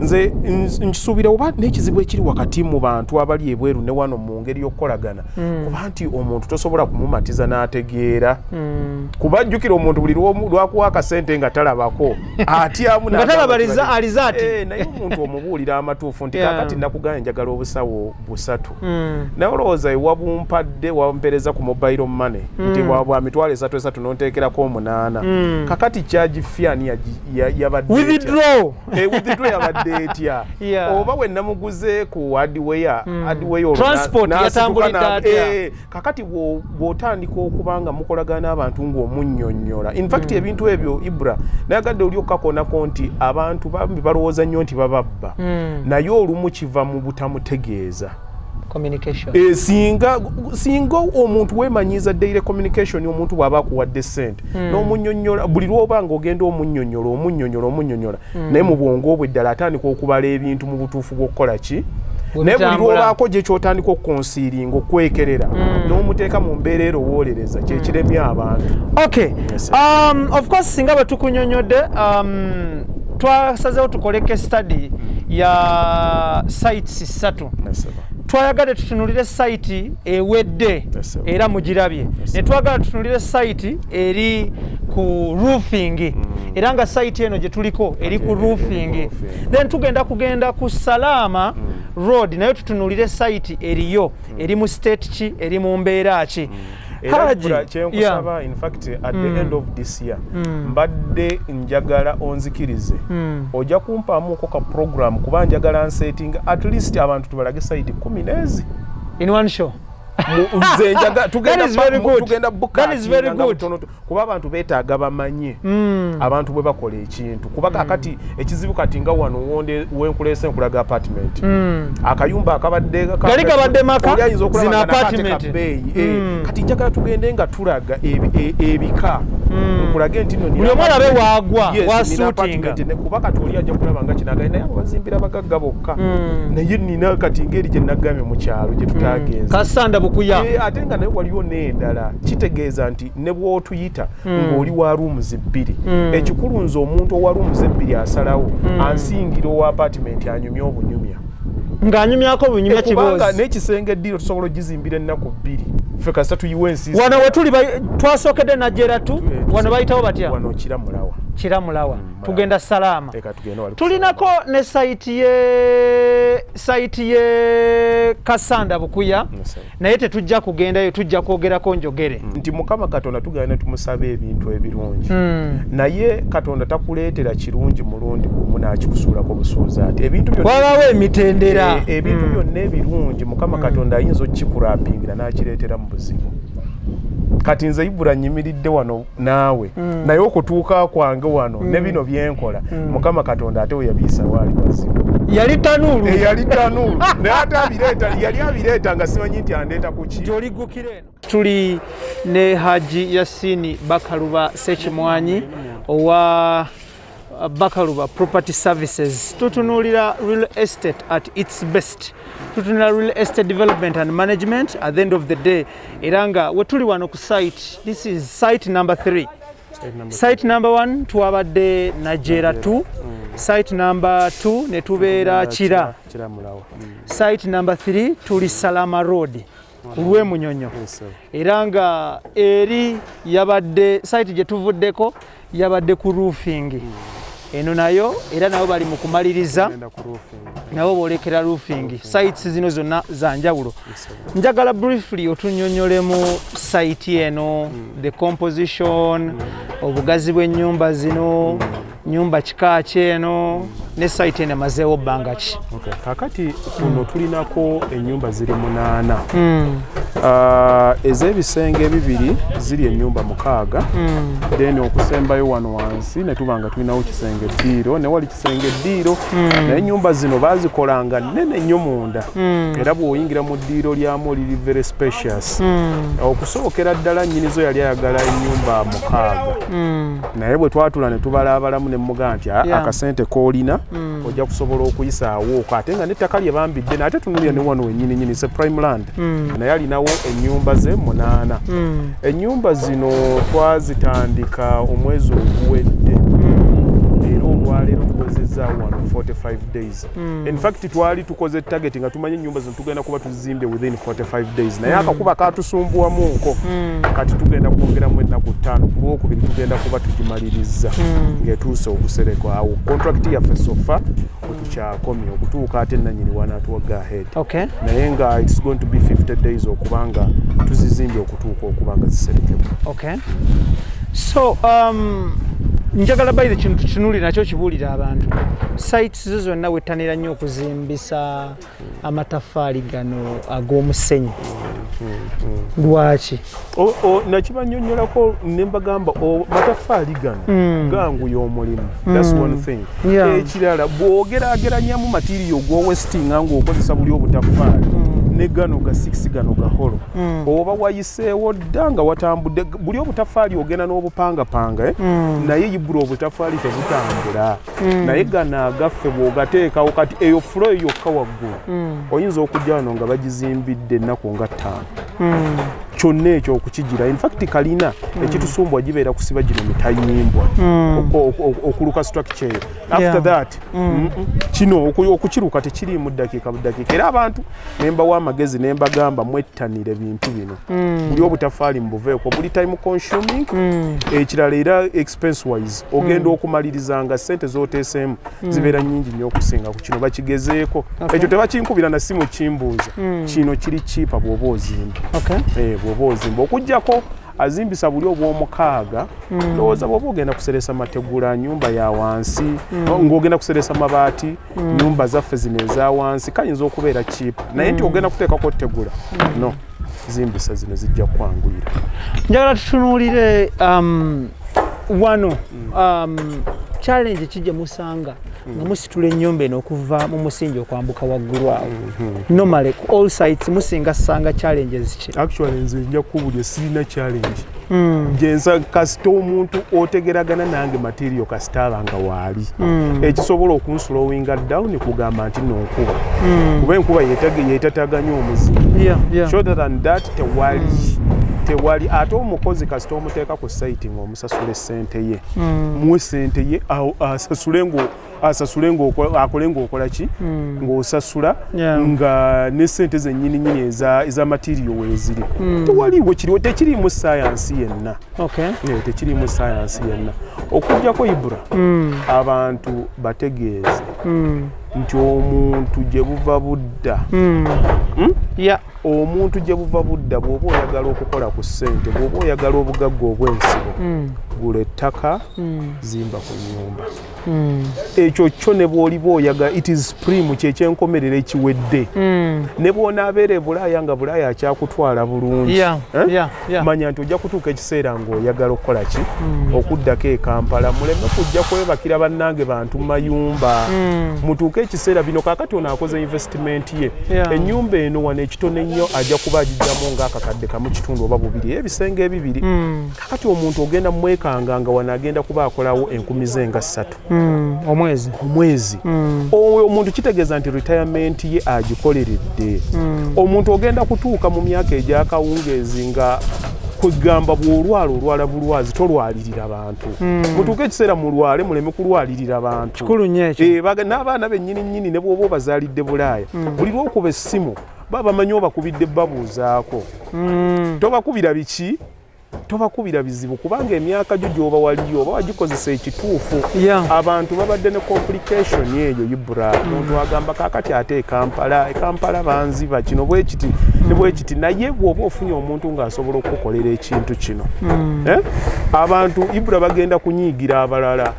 Nze nkisuubira oba n'ekizibu ekiri wakati mu bantu abali ebweru ne wano mu ngeri y'okukolagana, kuba nti omuntu tosobola kumumatiza n'ategeera, kuba jjukira omuntu buli lwakuwa akasente nga talabako atyamu. Nga talaba alizaati. Eh, naye omuntu omubuulira amatuufu nti kakati nakugambye njagala obusawo busatu, naye olowooza ewabumpadde wampereza ku mobile money nti bwa 30,000 esatu nonteekerako omunaana. Kakati charge fee ani yabadde etya? Withdraw. Eh, withdraw yabadde etya? Oba we namuguze ku hardware, hardware olwo Transport n'asituka yatambulidde atya? Eh, kakati bw'otandika okuba nga mukolagana n'abantu ng'omunnyonnyola, in fact ebintu ebyo, Ibra, nayagadde oli okukakoonako nti abantu bambi balowooza nnyo nti bababba, naye olumu kiva mu butamutegeeza. Communication. Eh, singa omuntu weemanyiiza daily communication, omuntu bw'aba akuwadde sente n'omunnyonnyola buli lwoba ng'ogenda omunnyonnyola, omunnyonnyola, omunnyonnyola, naye mu bwongo bwe ddala atandika okubala ebintu mu butuufu bw'okukola ki. Bwe Naye buli bitambula. lwobaako gye kyotandika okuconcealinga, okwekerera, n'omuteeka mu mbeera erowoolereza, kyekiremya abantu. Okay. Yes, sir. Of course singa bwe tukunyonyodde, twasazeewo tukole case study ya sites ssatu. Yes, sir. Twayagadde tutunulire site ewedde, Yes, sir. era mugirabye. Yes, sir. Ne twagala tutunulire site eri ku roofing, era nga site eno gye tuliko eri ku Eri ku roofing. roofing. Then tugenda kugenda ku Salama Road, naye tutunulire site eriyo, eri mu state ki, eri mu mbeera ki. Era Haji, Ibra, kyenkusaba, in fact at the end of this year mbadde njagala onzikirize, ojja kumpaamuko ka program, kuba njagala nsetting at least abantu tubalage site 10 nezi. In one show. Nze njaga tugenda That is very good. tugenda That is very bukatinga good. butono, kuba abantu beetaaga bamanye abantu bwe bakola ekintu, kuba kakati ekizibu kati nga wano wonde wenkuleese nkulaga apartment, akayumba akabadde Gali gabadde maka, oli ayinza okulaba zino nga nako ate apartment. kabbeeyi. Eh, kati njagala tugende nga tulaga ebika, nkulage nti nno Buli omu alabe waagwa, Yes, nina wasuutinga. apartment kuba kati oli ajja kulaba nga kinagaye, naye abo bazimbira bagagga bokka, naye nina kati ngeri gye nagambye mu kyalo gye tutagenze. Kasanda Bukuya. Eh, ate nga naye waliwo n'endala, kitegeeza nti ne bw'otuyita ng'oli wa rooms bbiri, ekikulu nze omuntu owa rooms ebbiri asalawo ansingira owa apartment anyumya obunyumya. Ng'anyumyako bunyumya. Kubanga kiboozi. N'ekisenge eddiiro tusobola ogizimbira ennaku 2, ffe kasita tuyiwa ensiisi. Wano wetuli twasookedde Najjera tu, wano bayitawo batya? Wano Kiramulawa. Kiramulawa. Tugenda Salaama. Eka tugende wali ku Tulinako ne site ye Kasanda Bukuya. Yes, sir. Naye tetujja kugendayo, tujja kwogerako njogere. Nti Mukama Katonda tugenda ne tumusaba ebintu ebirungi, naye Katonda takuleetera kirungi mulundi gumu n'akikusuulako busuuzi ati ebintu byonna Wabaawo emitendera. Eh, ebintu byonna ebirungi Mukama Katonda ayinza okukikurappingira n'akireetera mu buzibu. Kati nze Ibula nyimiridde wano naawe, naye okutuuka kwange wano ne bino byenkola, Mukama Katonda ate we yabiyisawo ali wazibu. Yali tanuulu. Eh, yali tanuulu, naye ate abireeta, yali abireeta nga simanyi nti andeeta ku ki. Oligukira eno. Tuli ne Haji Yasini Bakaluba Sekimwanyi owa Bakaluba Property Services. Tutunuulira real estate at its best, tutunulira real estate development and management at the end of the day, era nga wetuli wano ku site, this is site number 3. Site number 1 twabadde Najera 2, site number 2 ne tubeera Kira. Kiramulawa. Site number 3 tuli Salama Road ku lw'emunyonyo, era nga eri yabadde site gye tuvuddeko yabadde ku roofing. Eno nayo era nabo bali mu kumaliriza, nabo boolekera roofing. Sites zino zonna za njawulo. Njagala briefly otunnyonnyolemu site eno, the composition, obugazi bw'ennyumba zino, nyumba kika ki eno, ne site eno emazeewo bbanga ki? Okay. Kakati kuno tulinako ennyumba ziri munaana. Ez'ebisenge ebibiri ziri ennyumba 6. Then okusembayo wano wansi ne tuba nga tulinawo kisenge ddiiro, ne wali kisenge ddiiro. Naye ennyumba zino baazikolanga nnene nnyo munda, era bw'oyingira mu ddiiro lyamu liri very spacious. Okusookera ddala nnyinizo yali ayagala ennyumba 6, naye bwe twatula ne tubalaabalamu ne mugamba nti, "Ah, akasente k'olina ojja kusobola okuyisaawo okwo," ate nga n'ettaka lye bambidde ate tunulira ne wano wennyini nyini se prime land. Naye alinawo ennyumba ze 8. Ennyumba zino twazitandika omwezi oguwedde, era olwaleero tuwezezaawo wano 45 days. In fact twali tukoze target nga tumanyi ennyumba zino tugenda kuba tuzimbye within 45 days, naye akakuba katusumbuwamuuko. Kati tugenda kwongeramu ennaku 5. Ku Lwokubiri tugenda kuba tugimaliriza ng'etuuse okuserekwa. Awo contract yaffe so far wetukyakomye okutuuka, ate nanyini wanaatuwa go ahead. Naye nga it's going to be 50 days okuba nga tuzizimbye okutuuka okuba nga ziserekebwa. Okay, so njagala by the kintu tukinuulire nakyo kibuulire abantu. Sites zo zonna wettanira nnyo okuzimbisa amataffaali gano ag'omusenyu, lwaki? Nakibanyonyolako ne mbagamba mataffaali gano ganguya omulimu. That's one thing. Ekirala, bw'ogeraageranyamu material gw'owastinga ng'okozesa buli obutaffaali ne gano ga 6 gano ga hollow, oba wayiseewo dda nga watambudde. Buli obutaffaali ogenda n'obupangapanga, eh? Naye ibula obutaffaali tebutambula. Naye gano agaffe bw'ogateekawo kati eyo floor yokka waggulu, oyinza okujja wano nga bagizimbidde ennaku nga 5 kyonna ekyo okukigira. In fact kalina ekitusumbwa gibeera kusiba gino mitayimbwa, okuluka structure eyo. After that, kino okukiruka tekiriimu ddakiika budakiika. Era abantu nembawa amagezi nembagamba mwettanire bintu bino. Buli obutafaali mubuveeko, buli time consuming. Ekirala era expense wise ogenda okumaliriza nga sente z'oteeseemu zibeera nnyingi nnyo okusinga ku kino. Bakigezeeko. Ekyo tebakinkubira na simu kimbuuza. Kino kiri cheaper bw'oba ozimba. Bw'oba ozimba, okugjako azimbisa buli obw'omukaaga, ndowooza bw'oba ogenda kuseresa mategula, nyumba ya wansi, ng'ogenda kuseresa mabaati, nyumba zaffe zino eza wansi kayinza okubeera cheap. Naye nti ogenda kuteekako tegula, no zimbisa zino, zijja kwanguyira. Njagala tutunuulire wano challenge ki gye musanga nga musitula ennyumba eno okuva mu musingi okwambuka waggulu awo? Normally ku all sites musinga sanga challenges ki? Actually nze nja kukubulya, sirina challenge gyensa kasita omuntu otegeragana nange material, kasita aba nga waali. Ekisobola okunslowinga down kugamba nti no nkuba, kuba enkuba yetataganya omuzimbi. Shorter than that tewali, tewali. Ate omukozi kasita omuteeka ku site ng'omusasula essente ye, muwe sente ye, asasule ngo asasule akole ng'okola ki, ng'osasula nga ne sente zennyini nyini eza material weeziri. Tewaliwo kiriwo, tekiriimu sayansi yenna. Tekiriimu sayansi yenna okugjako Ibra abantu bategeeze nti omuntu gye buva budda, Omuntu gye buva budda, bw'oba oyagala okukola ku ssente, bw'oba oyagala obugagga obw'ensibo, gula ettaka, zimba ku nnyumba. Ekyo kyo ne bw'oliba oyagala, it is supreme, kyekyenkomerero ekiwedde. Ne bw'onaabeera e Bulaaya nga Bulaaya akyakutwala bulungi, eh? Manya nti ojja kutuuka ekiseera ng'oyagala okukola ki, okuddako e Kampala. Muleme kujja kwebakira bannange bantu mu mayumba. Mutuuke ekiseera bino. Kaakati ono akoze investment ye. Ennyumba eno wano ekitono ennyo ajja kuba agijjamu ng'akakadde 1.5 oba 2, ebisenge ebibiri. Kakati omuntu ogenda mumwekanga nga wano agenda kuba akolawo enkumi ze nga 3 Omwezi. Omwezi. Oyo omuntu kitegeeza nti retirement ye agikoleredde. Omuntu ogenda kutuuka mu myaka egyakawungeezi nga kwegamba bw'olwala olwala bulwazi, tolwalirira bantu. Mutuuke ekiseera mulwale, muleme kulwalirira bantu. Kikulu nnyo ekyo. Eh, n'abaana bennyini nnyini ne bw'oba obazaalidde Bulaaya, buli lwokuba essimu baba bamanyi obakubidde babuuzaako. Tobakubira biki, tobakubira bizibu, kubanga emyaka gyo gy'oba waliyo oba wagikozesa ekituufu. Abantu babadde ne complication eyo, Ibra. Omuntu agamba kaakati ate ekampala, ekampala banziba kino bwekiti ne bwekiti. Naye bw'oba ofunye omuntu ng'asobola okukukolera ekintu kino, eh? Abantu, Ibra, bagenda kunyiigira abalala.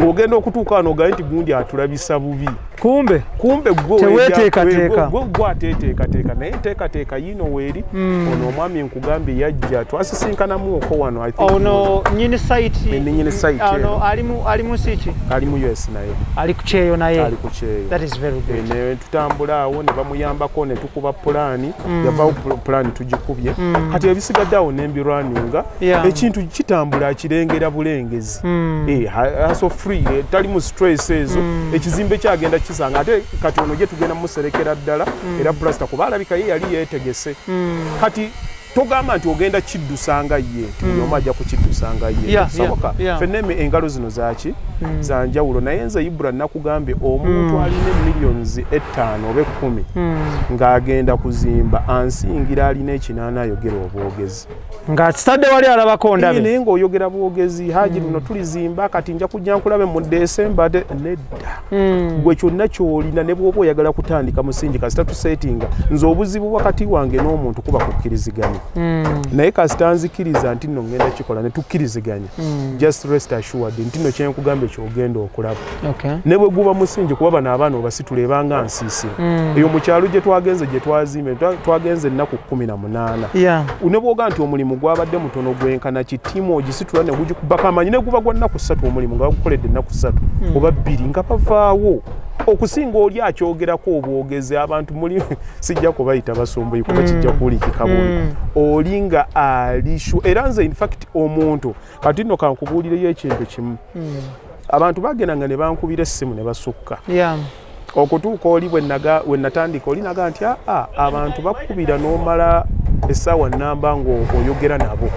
Ogenda okutuuka wano ogaye nti gundi atulabisa bubi. Kumbe Kumbe gwe Teweeteekateeka. Gwe ateeteekateeka, naye enteekateeka yiino weeri. Ono omwami nkugambye yajja, twasisinkanamuoko wano, I think. Ono nyini site? Nyini site Ono eno. ali mu nsi ki? Ali mu US naye. Ali ku kyeyo naye? Ali ku kyeyo. That is very good. Ne tutambula awo ne bamuyambako ne tukuba pulaani. Yavaawo pulaani tugikubye, kati ebisigadde awo nembirwaninga. Ekintu kitambula, akirengera bulengezi. Hassle free, tali mu stress ezo. Ekizimbe kyagenda kisanga, ate kati ono gye tugenda muserekera ddala era plaster, kuba alabika ye yali yeetegese. Kati togamba nti ogenda kiddusanga ye, nti buli omu ajja kukiddusanga ye. Soboka. Ffenna engalo zino zaki zanjawulo, naye nze Ibra nakugambye, omuntu alina emiliyoni 5 oba 10 ng'agenda kuzimba ansingira alina 8 ayogera obwogezi. Nga kitadde wali alabako ndabe. Naye ng'oyogera bwogezi, haji luno tulizimba, kati nja kujja nkulabe mu Desemba nedda. Gwe kyonna ky'olina, ne bw'oba oyagala kutandika musingi, kasita tusetinga. Nze obuzibu wakati wange n'omuntu kuba kukkiriziganya, naye kasita nzikiriza nti nno ngenda kikola ne tukkiriziganya, just rest assured nti nno kyenkugambye kyogenda okulaba. Ne bwe guba musingi, kuba bano abaana obasitula ebanga nsiisira eyo mu kyalo gye twagenze, gye twazimbe, twagenze ennaku 18. Ne bwoga nti omulimu gwabadde mutono gwenkana ki, ttiimu ogisitula ne gugikubako amanyi, ne guba gwa nnaku 3, omulimu nga bagukoledde ennaku 3 oba 2 nga bavaawo, okusinga oli akyogerako obwogezi. Abantu muli sijja kubayita basumbuyi kuba kijja kuwulikika bubi. Oli nga alishu era nze infact omuntu kati nno kankubuulireyo ekintu kimu. Abantu bagendanga ne bankubira essimu ne basukka okutuuka oli bwe natandika, oli naga nti aa, abantu bakubira n'omala essaawa namba ng'oyogera nabo,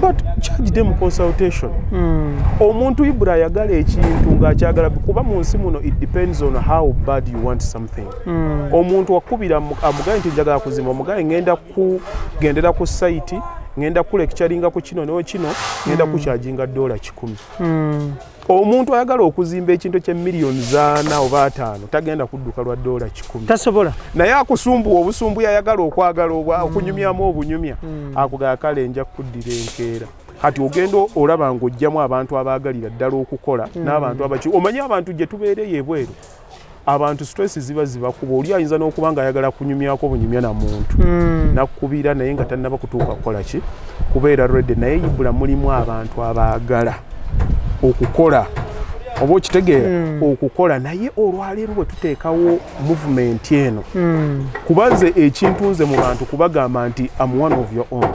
but charge them consultation. Omuntu Ibra ayagala ekintu ng'akyagala, kuba mu nsi muno it depends on how bad you want something. Omuntu wakubira amugaye nti njagala kuzimba, omugaye ngenda kugendera ku site, ngenda kulecturinga ku kino ne kino, ngenda kucharginga $100. Omuntu ayagala okuzimba ekintu ekye miliyoni 4 oba 5 tagenda kudduka lwa $100. Tasobola. Naye akusumbuwa obusumbu, yayagala okwagala okunyumyamu obunyumya, akugala kale nja kuddira enkeera. Kati ogenda olaba ng'ojjamu abantu abaagalira ddala okukola n'abantu abaki. Omanyi abantu gye tubeereyo ebweru, abantu stress ziba zibakuba. Oli ayinza n'okuba nga ayagala kunyumyako bunyumya na muntu, nakubira naye nga tannaba kutuuka kukola ki, kubeera ready. Naye Ibula mulimu abantu abaagala okukola, oba okitegeera, okukola. Naye olwaleero bwe tuteekawo movement eno, kuba nze ekintu nze mu bantu kubagamba nti am one of your own.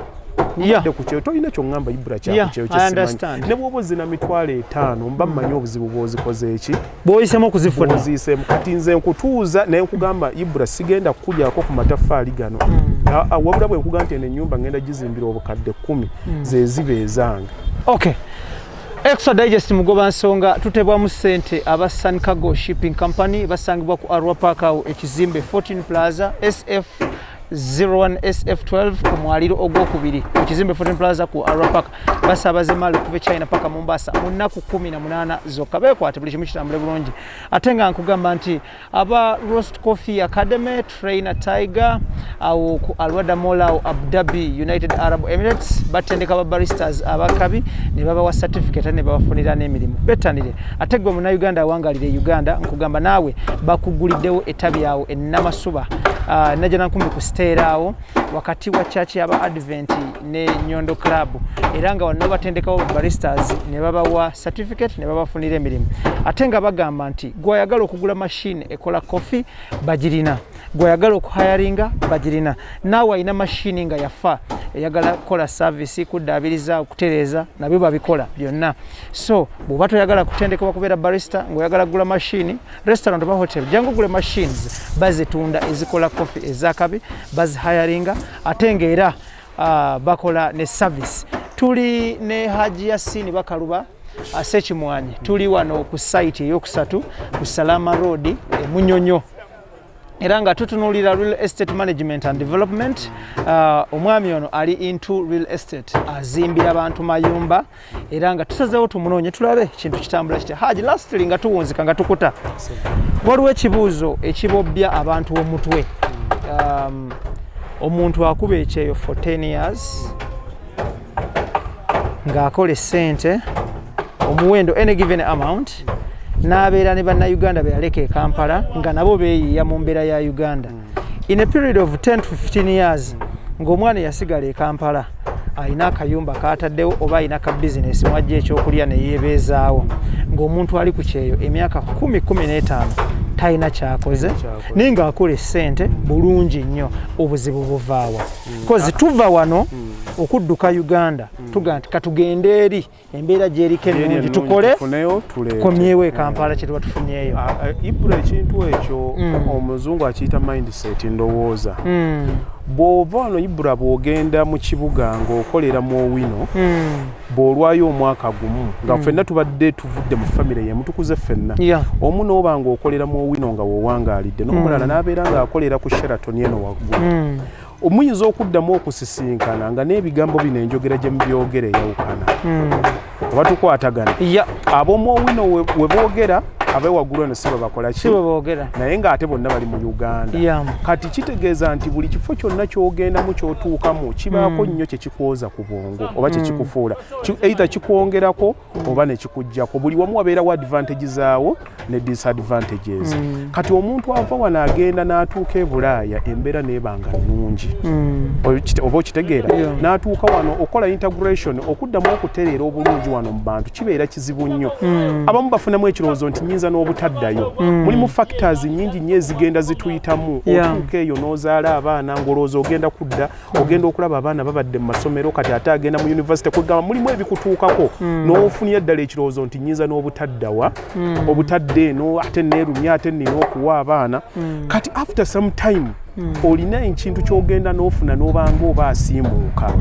Ku kyeyo tolina kyoŋŋamba Ibula kyakukyeyo kyesimanyi. Ne bw'oba ozina 50,000, mba mmanyi obuzibu bw'ozikoze eki. Bw'oyisemu okuzifuna. Bw'oziyiseemu. Kati nze nkutuuza naye nkugamba, Ibula, sigenda kukulyako ku mataffaali gano. Wabula bwe nkugamba nti eno ennyumba ngenda gizimbira obukadde 10, ze ziba ezange. Okay. Extra Digest mugoba nsonga tutebwamu ssente aba Sun Cargo Shipping Company, basangibwa ku Arua Park awo ekizimbe 14 Plaza, SF 01 SF12, ku mwaliro ogwokubiri ku kizimbe 14 Plaza ku Arua Park. Basaabaza emaali okuva e China paka Mombasa mu nnaku 18 zokka. Beekwate buli kimu kitambule bulungi. Ate nga nkugamba nti aba Roast Coffee Academy Trainer Tiger awo ku Alwada Mall awo Abu Dhabi, United Arab Emirates, batendeka ba baristas abakabi ne babawa certificate ate ne babafunira n'emirimu. Bettanire. Ate gwe Munnayuganda awangalira e Uganda, nkugamba naawe bakuguliddewo ettabi awo e Namasuba, Najjanankumbi ku Stera awo wakati wa church y'aba Advent ne Nyondo Club, era nga wano batendekawo ba baristas ne babawa certificate ne babafunira emirimu. Ate nga bagamba nti gwayagala okugula machine ekola coffee bagirina, gwayagala okuhiringa bagirina, naawe alina mashini nga yafa eyagala kukola service, kuddaabiriza, okutereeza, nabyo babikola byonna. So bw'oba toyagala kutendekebwa kubeera barista, ng'oyagala kugula mashini, restaurant oba hotel, jangu ogule machines, bazitunda ezikola coffee ezakabi, bazihiringa, ate ng'era bakola ne service. Tuli ne Haji Yasini Bakaluba Sekimwanyi, tuli wano ku site eyokusatu ku Salama Road e Munyonyo, era nga tutunuulira real estate management and development. Omwami ono ali into real estate, azimbira bantu mayumba, era nga tusazeewo tumunoonye tulabe kintu kitambula kitya. Haji, lastly, nga tuwunzika nga tukuta, waliwo ekibuuzo ekibobbya abantu omutwe. Omuntu akuba ekyeyo for 10 years ng'akola essente omuwendo any given amount, N'abeera ne Bannayuganda be yaleka e Kampala nga nabo beeyiiya mu mbeera ya Uganda. In a period of 10 to 15 years, ng'omwana eyasigala e Kampala alina akayumba kataddewo oba alina ka bizinesi mwajja ekyokulya ne yeebeezaawo, ng'omuntu ali ku kyeyo emyaka 10 15 talina kyakoze, Kyakoze. naye ng'akola essente bulungi nnyo. Obuzibu buvaawa? 'Cause tuva wano okudduka Uganda, tugaa nti katugende eri embeera gyeriko ennungi, tukole, tufuneyo, tuleete. Tukomyewo e Kampala kye tuba tufunyeeyo. Ah, Ibra, ekintu ekyo omuzungu akiyita mindset, ndowooza. Bw'ova wano, Ibra, bw'ogenda mu kibuga ng'okolera mu Owino, bw'olwayo omwaka gumu nga ffenna tubadde tuvudde mu famire yemu, tukuze ffenna, omu n'oba ng'okolera mu Owino nga w'owangaalidde, n'omulala n'abeera ng'akolera ku Sheraton eno waggulu, muyinza okuddamu okusisinkana nga n'ebigambo bino, enjogera gye mubyogera eyawukana. Oba tukwatagana? Yeah. Ab'omu Owino we boogera, abewaggulu eno si bwe bakola ki? Si bwe boogera. Naye ng'ate bonna bali mu Uganda. Kati kitegeeza nti buli kifo kyonna ky'ogendamu, ky'otuukamu, kibaako nnyo kye kikwoza ku bwongo oba kye kikufuula. Either kikwongerako oba ne kikuggyako. Buli wamu wabeerawo advantage zaawo ne disadvantages. Kati omuntu ava wano agenda n'atuuka e Bulaaya, embeera n'eba nga nnungi, oba okitegeera? Yeah. N'atuuka wano okola integration, okuddamu okutereera obulungi wano mu bantu kibeera kizibu nnyo. Abamu bafunamu ekirowoozo nti nyinza n'obutaddayo. Mulimu factors nnyingi nnyo ezigenda zituyitamu. Otuuka eyo n'ozaala abaana ng'olowooza ogenda kudda, ogenda okulaba abaana babadde mu masomero, kati ate agenda mu university. Kwegamba mulimu ebikutuukako n'ofunira ddala ekirowoozo nti nyinza n'obutaddawa, obutadda eno, ate neerumya, ate nina okuwa abaana. Kati after some time olina ekintu ky'ogenda n'ofuna n'obanga oba asiimuuka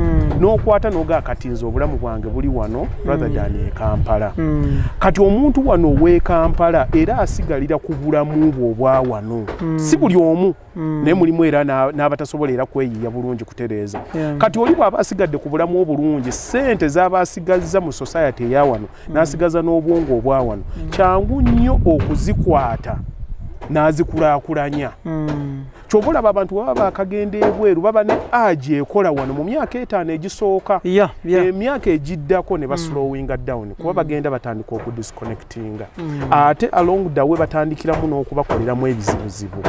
n'okwata n'ogaa, kati nze obulamu bwange buli wano rather than e Kampala. Kati omuntu wano ow'e Kampala era asigalira ku bulamu bwe obwa wano. Si buli omu, naye mulimu era n'abatasobola era kweyiya bulungi kutereeza. Kati oli bw'aba asigadde ku bulamu obulungi, ssente z'aba asigazza mu society eya wano, n'asigaza n'obwongo obwa wano, kyangu nnyo okuzikwata n'azikulaakulanya. Kyova olaba abantu bwe baba bakagenda ebweru baba ne agi ekola wano mu myaka 5 egisooka. Emyaka egiddako ne baslowinga down kuba bagenda batandika okudisconnectinga, ate along the way batandikiramu n'okubakoleramu ebizibuzibu.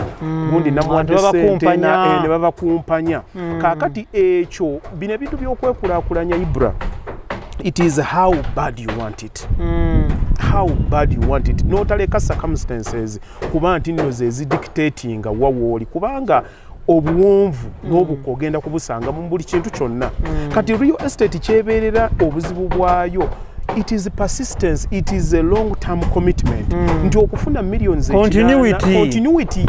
Gundi namuwadde Abantu sente babakumpanya. Ne babakumpanya. Kaakati ekyo, bino ebintu by'okwekulaakulanya, Ibra, it is how bad you want it, how bad you want it, n'otaleka circumstances kuba nti nno ze zidictatinga wa wooli, kubanga obuwonvu n'obukka ogenda kubusanga mu buli kintu kyonna. Kati real estate kyebeerera obuzibu bwayo, it is persistence, it is a long term commitment, nti okufuna millions 8, Continuity. Continuity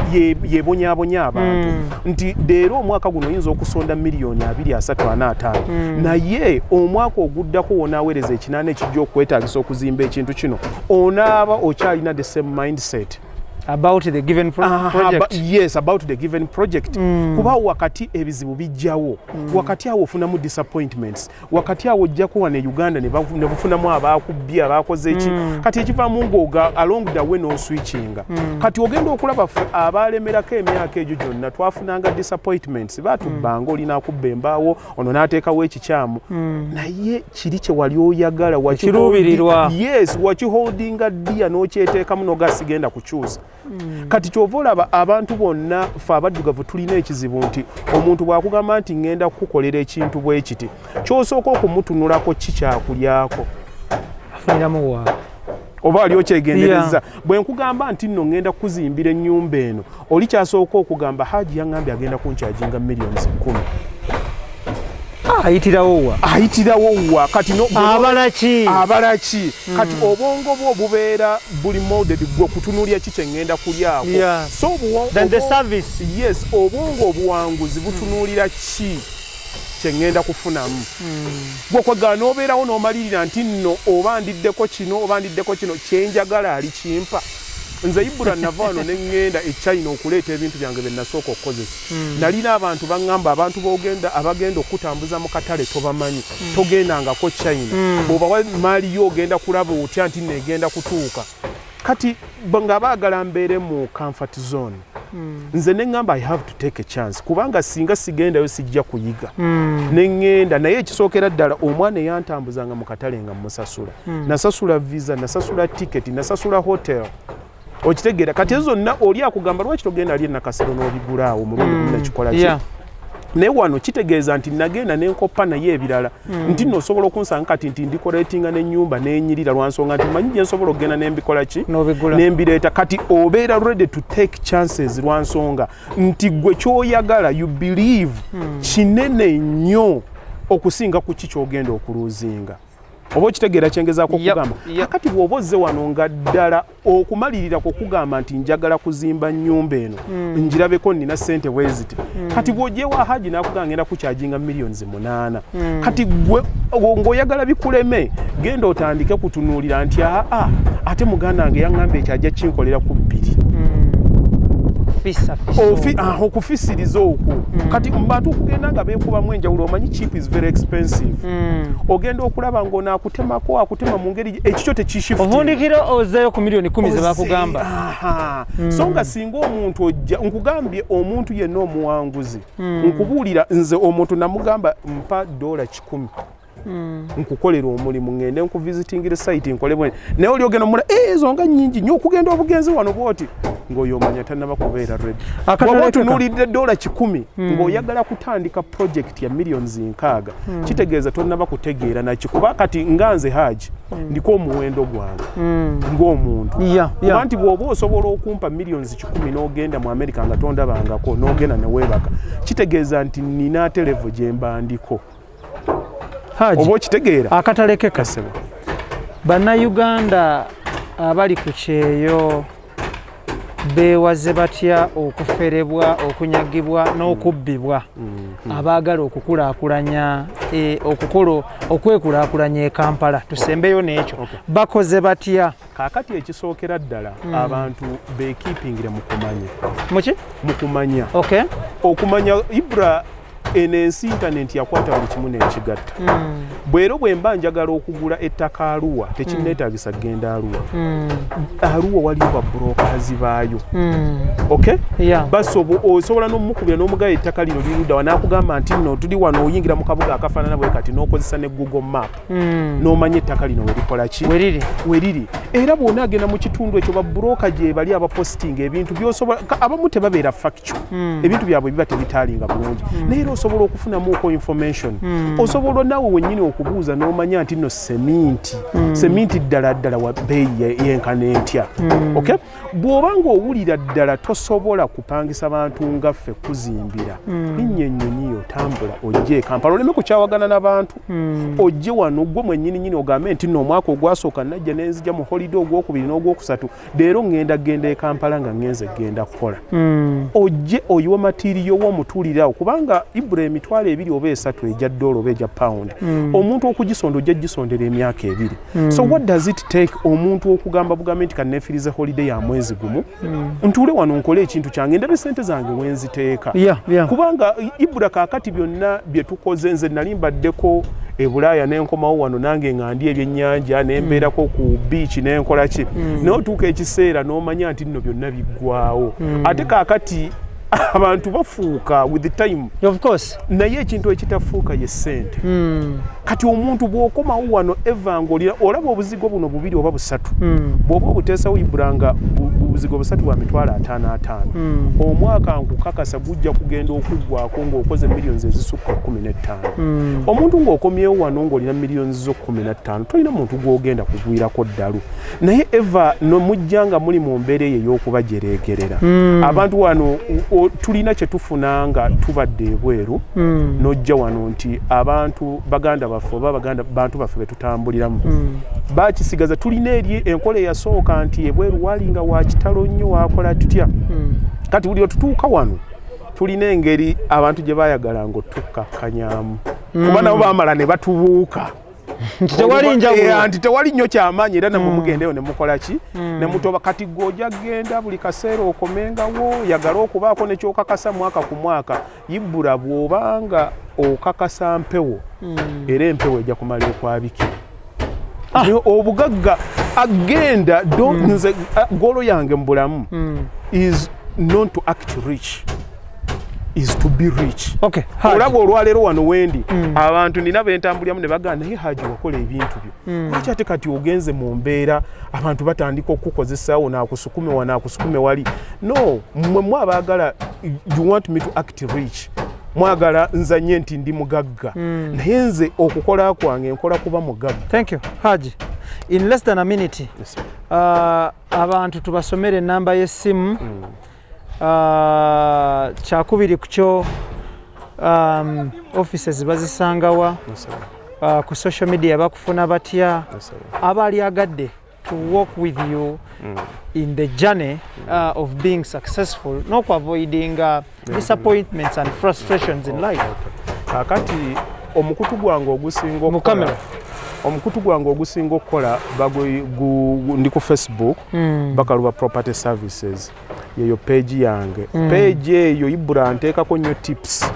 yebonyabonya abantu, nti leero omwaka guno oyinza okusonda miliyoni 2, 3, 4, 5, naye omwaka oguddako wonaaweereza 8 ekijja okwetaagisa okuzimba ekintu kino, onaaba okyalina the same mindset about the given project? Yes, about the given project, kuba wakati ebizibu bijjawo, wakati awo ofunamu disappointments, wakati awo ojjako wano e Uganda ne bufunamu abakubbye, abakoze eki. Kati ekivaamu ng'oga along the way n'oswitchinga. Kati ogenda okulaba ffe abalemerako emyaka egyo gyonna twafunanga disappointments, batubbanga, olina akubba embaawo, ono n'ateekawo ekikyamu, naye kiri kye wali oyagala Ekiruubirirwa. Yes, wakiholdinga dear n'okyeteekamu noga sigenda kukyusa. Kati kyova olaba abantu bonna, fe abaddugavu tulina ekizibu nti omuntu bw'akugamba nti ŋŋenda kukukolera ekintu bwe kiti, ky'osooka okumutunulako kikyakulyako. Afuniramu wa? Oba ali okyegendereza, bwe nkugamba nti nno ŋŋenda kukuzimbira ennyumba eno, oli kyasooka okugamba, Haji yaŋŋambye agenda kuncharginga millions 10. Ayitirawo wa? Ayitirawo wa? Kati Abalaki? Abalaki? Kati obwongo bwo bubeera buli molded gwe kutunuulya ki kye ŋŋenda kulyako. So Than the service. Yes, obwongo obuwanguzi butunuulira ki kye ŋŋenda kufunamu. Gwe kwegala n'obeerawo n'omalirira nti nno oba ndiddeko kino oba ndiddeko kino, kyenjagala ali kimpa. Nze Ibula nava wano ne ŋŋenda e China okuleeta ebintu byange bye nasooka okukozesa. Nalina abantu baŋŋamba, abantu bogenda abagenda okutambuza mu katale tobamanyi, togendangako China, bw'obawa maali yo ogenda kulaba otya nti nno egenda kutuuka. Kati nga baagala mbeere mu comfort zone. Nze neŋŋamba, "I have to take a chance," kubanga singa sigendayo sijja kuyiga. Neŋŋenda, naye ekisookera ddala, omwana eyantambuzanga mu katale nga musasula. Nasasula visa, nasasula tiketi, nasasula hotel, okitegeera? Kati ezo zonna oli akugamba, "Lwaki togenda ali enakasero n'obigulaawo omulundi gumu?" Nakikola ki? Naye wano kitegeeza nti nagenda nenkoppa, naye ebirala nti nno osobola okunsanga kati nti ndikoletinga n'ennyumba n'enyirira lwansonga nti manyi gye nsobola okugenda nembikola ki? N'obigula. Nembireeta. Kati obeera ready to take chances lwansonga nti gwe kyoyagala, you believe kinene nnyo okusinga ku ki kyogenda okuluuzinga. Oba okitegeera kyengezaako okugamba? Yep. Kati bw'oba ozze wano nga ddala okumalirira kwe kugamba nti njagala kuzimba nnyumba eno, njirabeko, nina ssente bwe ziti. Kati bw'ogyewa Haji n'akugamba, "Ngenda kukyajinga miliyoni 8," kati gwe ng'oyagala bikuleme, genda otandike kutunuulira nti, "Aa, ate muganda wange yaŋŋamba ekyo ajja kinkolera ku 2." Fisa fisa. Okufisiriza okwo. Kati mu bantu okugenda nga beekubamu enjawulo, omanyi cheap is very expensive. Ogenda okulaba ng'ono akutemako, akutema mu ngeri ekikyo tekishift. Ovundikira ozzeeyo ku miliyoni 10 ze bakugamba. Aha. So nga singa omuntu ojja, nkugambye, omuntu yenna omuwanguzi, nkubuulira nze omuntu namugamba, "Mpa $100 nkukolera omulimu, ngende nkuvisitingira site, nkole bwe." Naye oli ogenda omula, "Eh, ezo nga nnyingi nnyo okugenda obugenzi wano bwoti," ng'oyo omanya tannaba kubeera ready. Akatale Bw'oba keka. otunuulidde $100 ng'oyagala kutandika project ya miliyoni 60, kitegeeza tonnaba kutegeera naki. Kuba kati nga nze Haji ndiko omuwendo gwange ng'omuntu, kuba nti bw'oba osobola okumpa miliyoni 100 n'ogenda mu Amerika nga tondabangako, n'ogenda neweebaka, kitegeeza nti nina ate level gye mba ndiko. Haji, Oba okitegeera? Akatale keka. Kasebo. Bannayuganda abali ku kyeyo beewaze batya okuferebwa, okunyagibwa n'okubbibwa abaagala okukulaakulanya okukola okwekulaakulanya e Kampala? Tusembeyo n'ekyo. Bakoze batya? Kaakati ekisookera ddala, abantu beekiipingire mu kumanya. Muki? Mu kumanya. Okumanya, Ibra, eno ensi intaneti yakwata buli kimu n'ekigatta. Bwero bwe mba njagala okugula ettaka Aluwa, tekinneetagisa kugenda Aluwa. Aluwa waliyo ba brokers baayo, okay? Osobola n'omukubira n'omugaya, "Ettaka lino lirudda wa?" N'akugamba nti, "Nno tuli wano, oyingira mu kabuga akafaanana bwe kati." N'okozesa ne Google Map n'omanya ettaka lino werikola ki, Weriri. Weriri. Era bw'ona agenda mu kitundu ekyo, ba broker gye bali abapositinga ebintu byosobola. Abamu tebabeera factual, ebintu byabwe biba tebitaalinga bulungi, naye era osobola okufunamuuko information. Osobola naawe wennyini okubuuza n'omanya nti nno seminti ddala ddala wa bbeeyi yenkana etya, okay? Bw'oba ng'owulira ddala tosobola kupangisa bantu nga ffe kuzimbira, linnya ennyonyi yo, tambula ojje e Kampala, oleme kukyawagana n'abantu. Ojje wano gwe mwennyini nyini ogambe nti nno omwaka ogwasooka najja nenzija mu holiday, ogwokubiri n'ogwokusatu, leero ŋŋenda genda e Kampala nga ŋŋenze genda kukola. Ojje oyiwe material w'omutuulire awo, kubanga Ibula, 20,000 oba 30,000 egya ddoola oba egya pound, omuntu okugisonda ojja gisondera emyaka 2. So what does it take omuntu okugamba bugambe nti kanneefirize holiday ya mwezi gumu, ntuule wano nkole ekintu kyange, ndabe sente zange wenziteeka? Kubanga Ibula, kaakati byonna bye tukoze, nze nali mbaddeko e Bulaaya nenkomawo wano nange nga ndi ebyennyanja, nembeerako ku beach, nenkola ki, naye otuuka ekiseera n'omanya nti nno byonna biggwawo. Ate kaakati abantu bafuuka with the time. Of course. Naye ekintu ekitafuuka ye ssente. Kati omuntu bw'okomawo wano eva ng'olira olaba obuzigo buno bubiri oba busatu, bw'oba obuteesawo, Ibula, nga buzigo busatu bwa 550,000 omwaka, nkukakasa gujja kugenda okuggwako ng'okoze miliyoni ezisukka 15. Omuntu ng'okomyewo wano ng'olina miliyoni zo 15, tolina muntu gw'ogenda kugwirako ddalu. Naye eva nomujja nga muli mu mbeera eyo ey'okubajereegerera abantu wano, tulina kye tufuna nga tubadde ebweru, n'ojja wano nti abantu baganda baffe oba baganda bantu baffe betutambuliramu bakisigaza. Tulina eri enkola eyasooka nti ebweru walinga wa kitalo nnyo, wakola tutya. Kati buli otutuuka wano tulina engeri abantu gye bayagalanga otukkakkanyamu, kuba nabo bamala ne batubuuka. Nti tewali njawulo. Nti tewali nnyo kyamaanyi, era namwe mugendeyo ne mukola ki, ne mutoba. Kati gwe ojja genda buli kaseera okomengawo yagala okubaako nekyokakasa mwaka ku mwaka. Ibula, bw'obanga okakasa mpewo, era empewo ejja kumala ekwabikira. Naye obugagga agenda nze goal yange mu bulamu is Not to act rich is to be rich. Okay, Haji. Olaba olwaleero wano wendi, abantu nina bentambuliramu ne bagamba, "Naye Haji, wakola ebintu byo, lwaki ate kati ogenze mu mbeera abantu batandika okukozesaawo naakusukume wa naakusukume wali?" No, mmwe mwe abaagala, you want me to act rich, mwagala nzanye nti ndi mugagga, naye nze okukola kwange nkola kuba mugagga. Thank you, Haji. In less than a minute, abantu tubasomere enamba y'essimu. Kyakubiri ku kyo, offices bazisangawa? Ku social media bakufuna batya, abaali agadde to work with you in the journey of being successful n'okuavoiding disappointments and frustrations in life? Kaakati omukutu gwange ogusinga Mu okukola, kamera. omukutu gwange ogusinga okukola ndi ku Facebook, Bakaluba Property Services, yeyo page yange. Page eyo ibula nteekako nnyo tips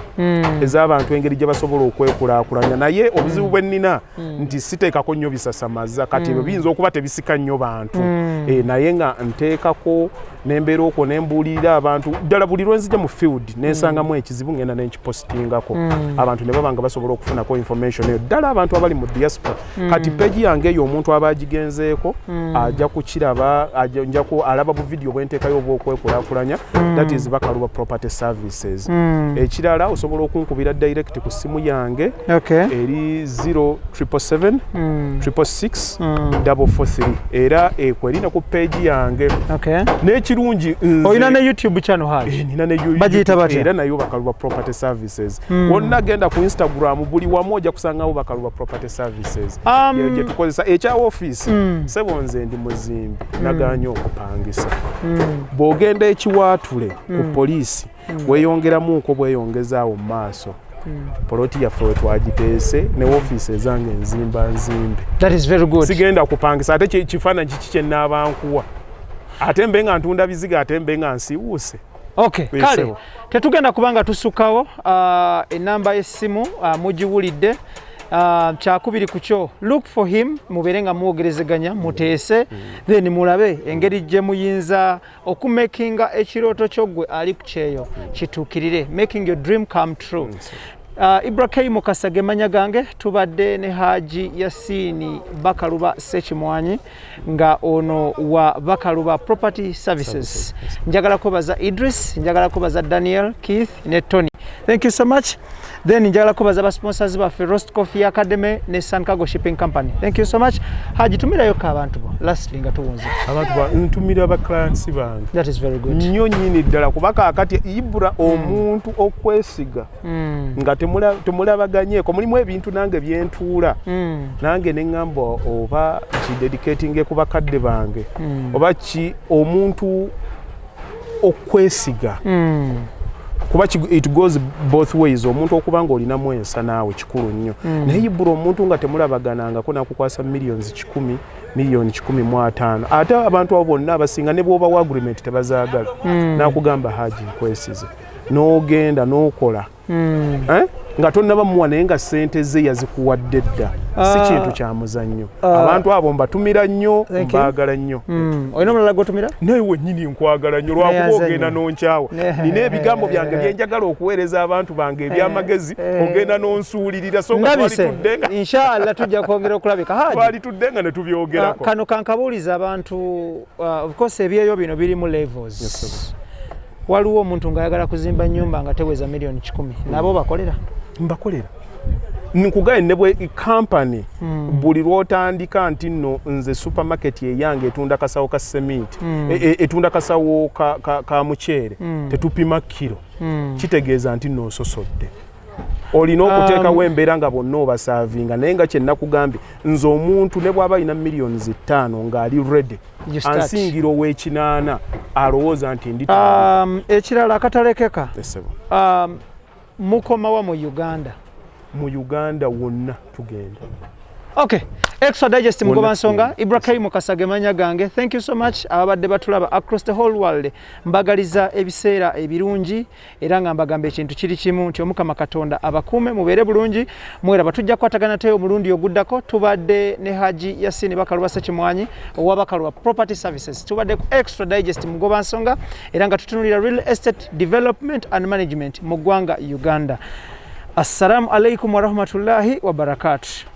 ez'abantu engeri gye basobola okwekulaakulanya, naye obuzibu bwe nnina nti siteekako nnyo bisasamaza. Kati ebyo biyinza okuba tebisika nnyo bantu. Naye nga nteekako nembeera okwo nembuulirira abantu ddala. Buli lwenzija mu field nensangamu ekizibu, ngenda nenkipostingako, abantu ne baba nga basobola okufunako information eyo, ddala abantu abali mu diaspora. Kati page yange eyo omuntu aba agigenzeeko ajja kukiraba, alaba bu video bwenteekayo obwokwekulaakulanya. That is Bakaluba Property Services. Ekirala, osobola okunkubira direct ku ssimu yange eri 0777 666 443, era ekwo eri ne ku page yange. N'ekirungi Olina ne YouTube channel, Haji? Eh, nina ne Bagiyita batya? Era nayo Bakaluba Property Services. Wonna genda ku Instagram, buli wamu ojja kusangawo Bakaluba Property Services. Ye gye tukozesa. Ekya ofiisi, sebo, nze ndi muzimbi, naganye okupangisa. Bw'ogenda ekiwaatule ku poliisi, weeyongeramuuko bweyongezaawo mu maaso, poloti yaffe we twagiteese ne ofiisi ezange nzimba nzimbe. That is very good. Sigenda kupangisa. Ate kifaananyi kiki kye nnaaba nkuwa, ate mbe nga ntunda biziga, ate mbe nga nsiiwuuse? Okay, kale Beesewo. Tetugenda kubanga tusukawo. Enamba y'essimu mugiwulidde. Kyakubiri ku kyo, look for him, mubeere nga mwogerezeganya, muteese, then mulabe engeri gye muyinza okumakinga ekirooto kyo gwe ali ku kyeyo kituukirire, making your dream come true. Ibrahim Mukasa ge mannya gange. Tubadde ne Haji Yasini Bakaluba Sekimwanyi, nga ono wa Bakaluba Property Services. Njagala kubaza Idris, njagala kubaza Daniel, Keith ne Tony, thank you so much. Then njagala kubaza basponsors baffe, Roast Coffee Academy ne Sun Cargo Shipping Company, thank you so much. Haji, tumirayoko abantu bo lastly nga tuwunze. Abantu ntumira ba clients bange. That is very good. Nnyo nnyini ddala, kuba kaakati ibura omuntu okwesiga nga temulabaganyeeko, mulimu ebintu nange byentuula nange neŋŋamba oba kidedicatinge ku bakadde bange oba ki omuntu okwesiga, kuba it goes both ways. Omuntu okuba nga olinamu ensa naawe kikulu nnyo, naye ibula omuntu nga temulabaganangako nakukwasa millions 100, miliyoni 150, ate abantu abo bonna abasinga ne bwobawa agreement tebazaagala. Nakugamba, "Haji, nkwesize," n'ogenda n'okola. Eh? Nga tonnaba muwa, naye nga sente ze yazikuwadde dda. Si kintu kya muzannyo. Abantu abo mbatumira nnyo. Thank you. Mbaagala nnyo. Olina omulala gwotumira? Naye wennyini nkwagala nnyo, lwakuba Neyanze ogenda nnyo. n'onkyawa. Nina ebigambo byange byenjagala okuweereza abantu bange ebyamagezi, ogenda n'onsuulirira, so nga twali Ndabise. tudde nga Inshallah tujja kwongera okulabika, Haji. Twali tudde nga ne tubyogerako. Kano kankabuuliza abantu, of course ebyeyo bino birimu levels. Yes, sir. Waliwo omuntu ng'ayagala kuzimba nyumba nga teweza miliyoni 100, nabo bakolera? Mbakolera. Nkugaye ne bwe kampany, buli lwotandika nti nno nze supermarket eyange etunda kasawo ka sementi, etunda kasawo ka muceere, tetupima kiro, kitegeeza nti nno ososodde, olina okuteekawo embeera nga bonna obasaavinga. Naye nga kyenakugambye, nze omuntu ne bw'aba alina miliyoni 5 ng'ali ready, You start. ansingira ow'ekinaana alowooza nti ndi Ekirala akatalekeka, Esebo. Mukomawa mu Uganda? Mu Uganda wonna tugenda. Okay, Extra Digest, Mugoba Nsonga, Ibrahim Kasage manya gange. Thank you so much ababadde batulaba across the whole world. Mbagaliza ebiseera ebirungi era nga mbagamba ekintu kiri kimu nti Omukama Katonda abakuume, mubeere bulungi, mweraba. Tujja kukwatagana teyo omulundi oguddako. Tubadde ne Haji Yasini Bakaluba Sekimwanyi owa Bakaluba Property Services. Tubadde ku Extra Digest Mugoba Nsonga era nga tutunulira real estate development and management mu ggwanga Uganda. Assalamu alaikum warahmatullahi wabarakatuh.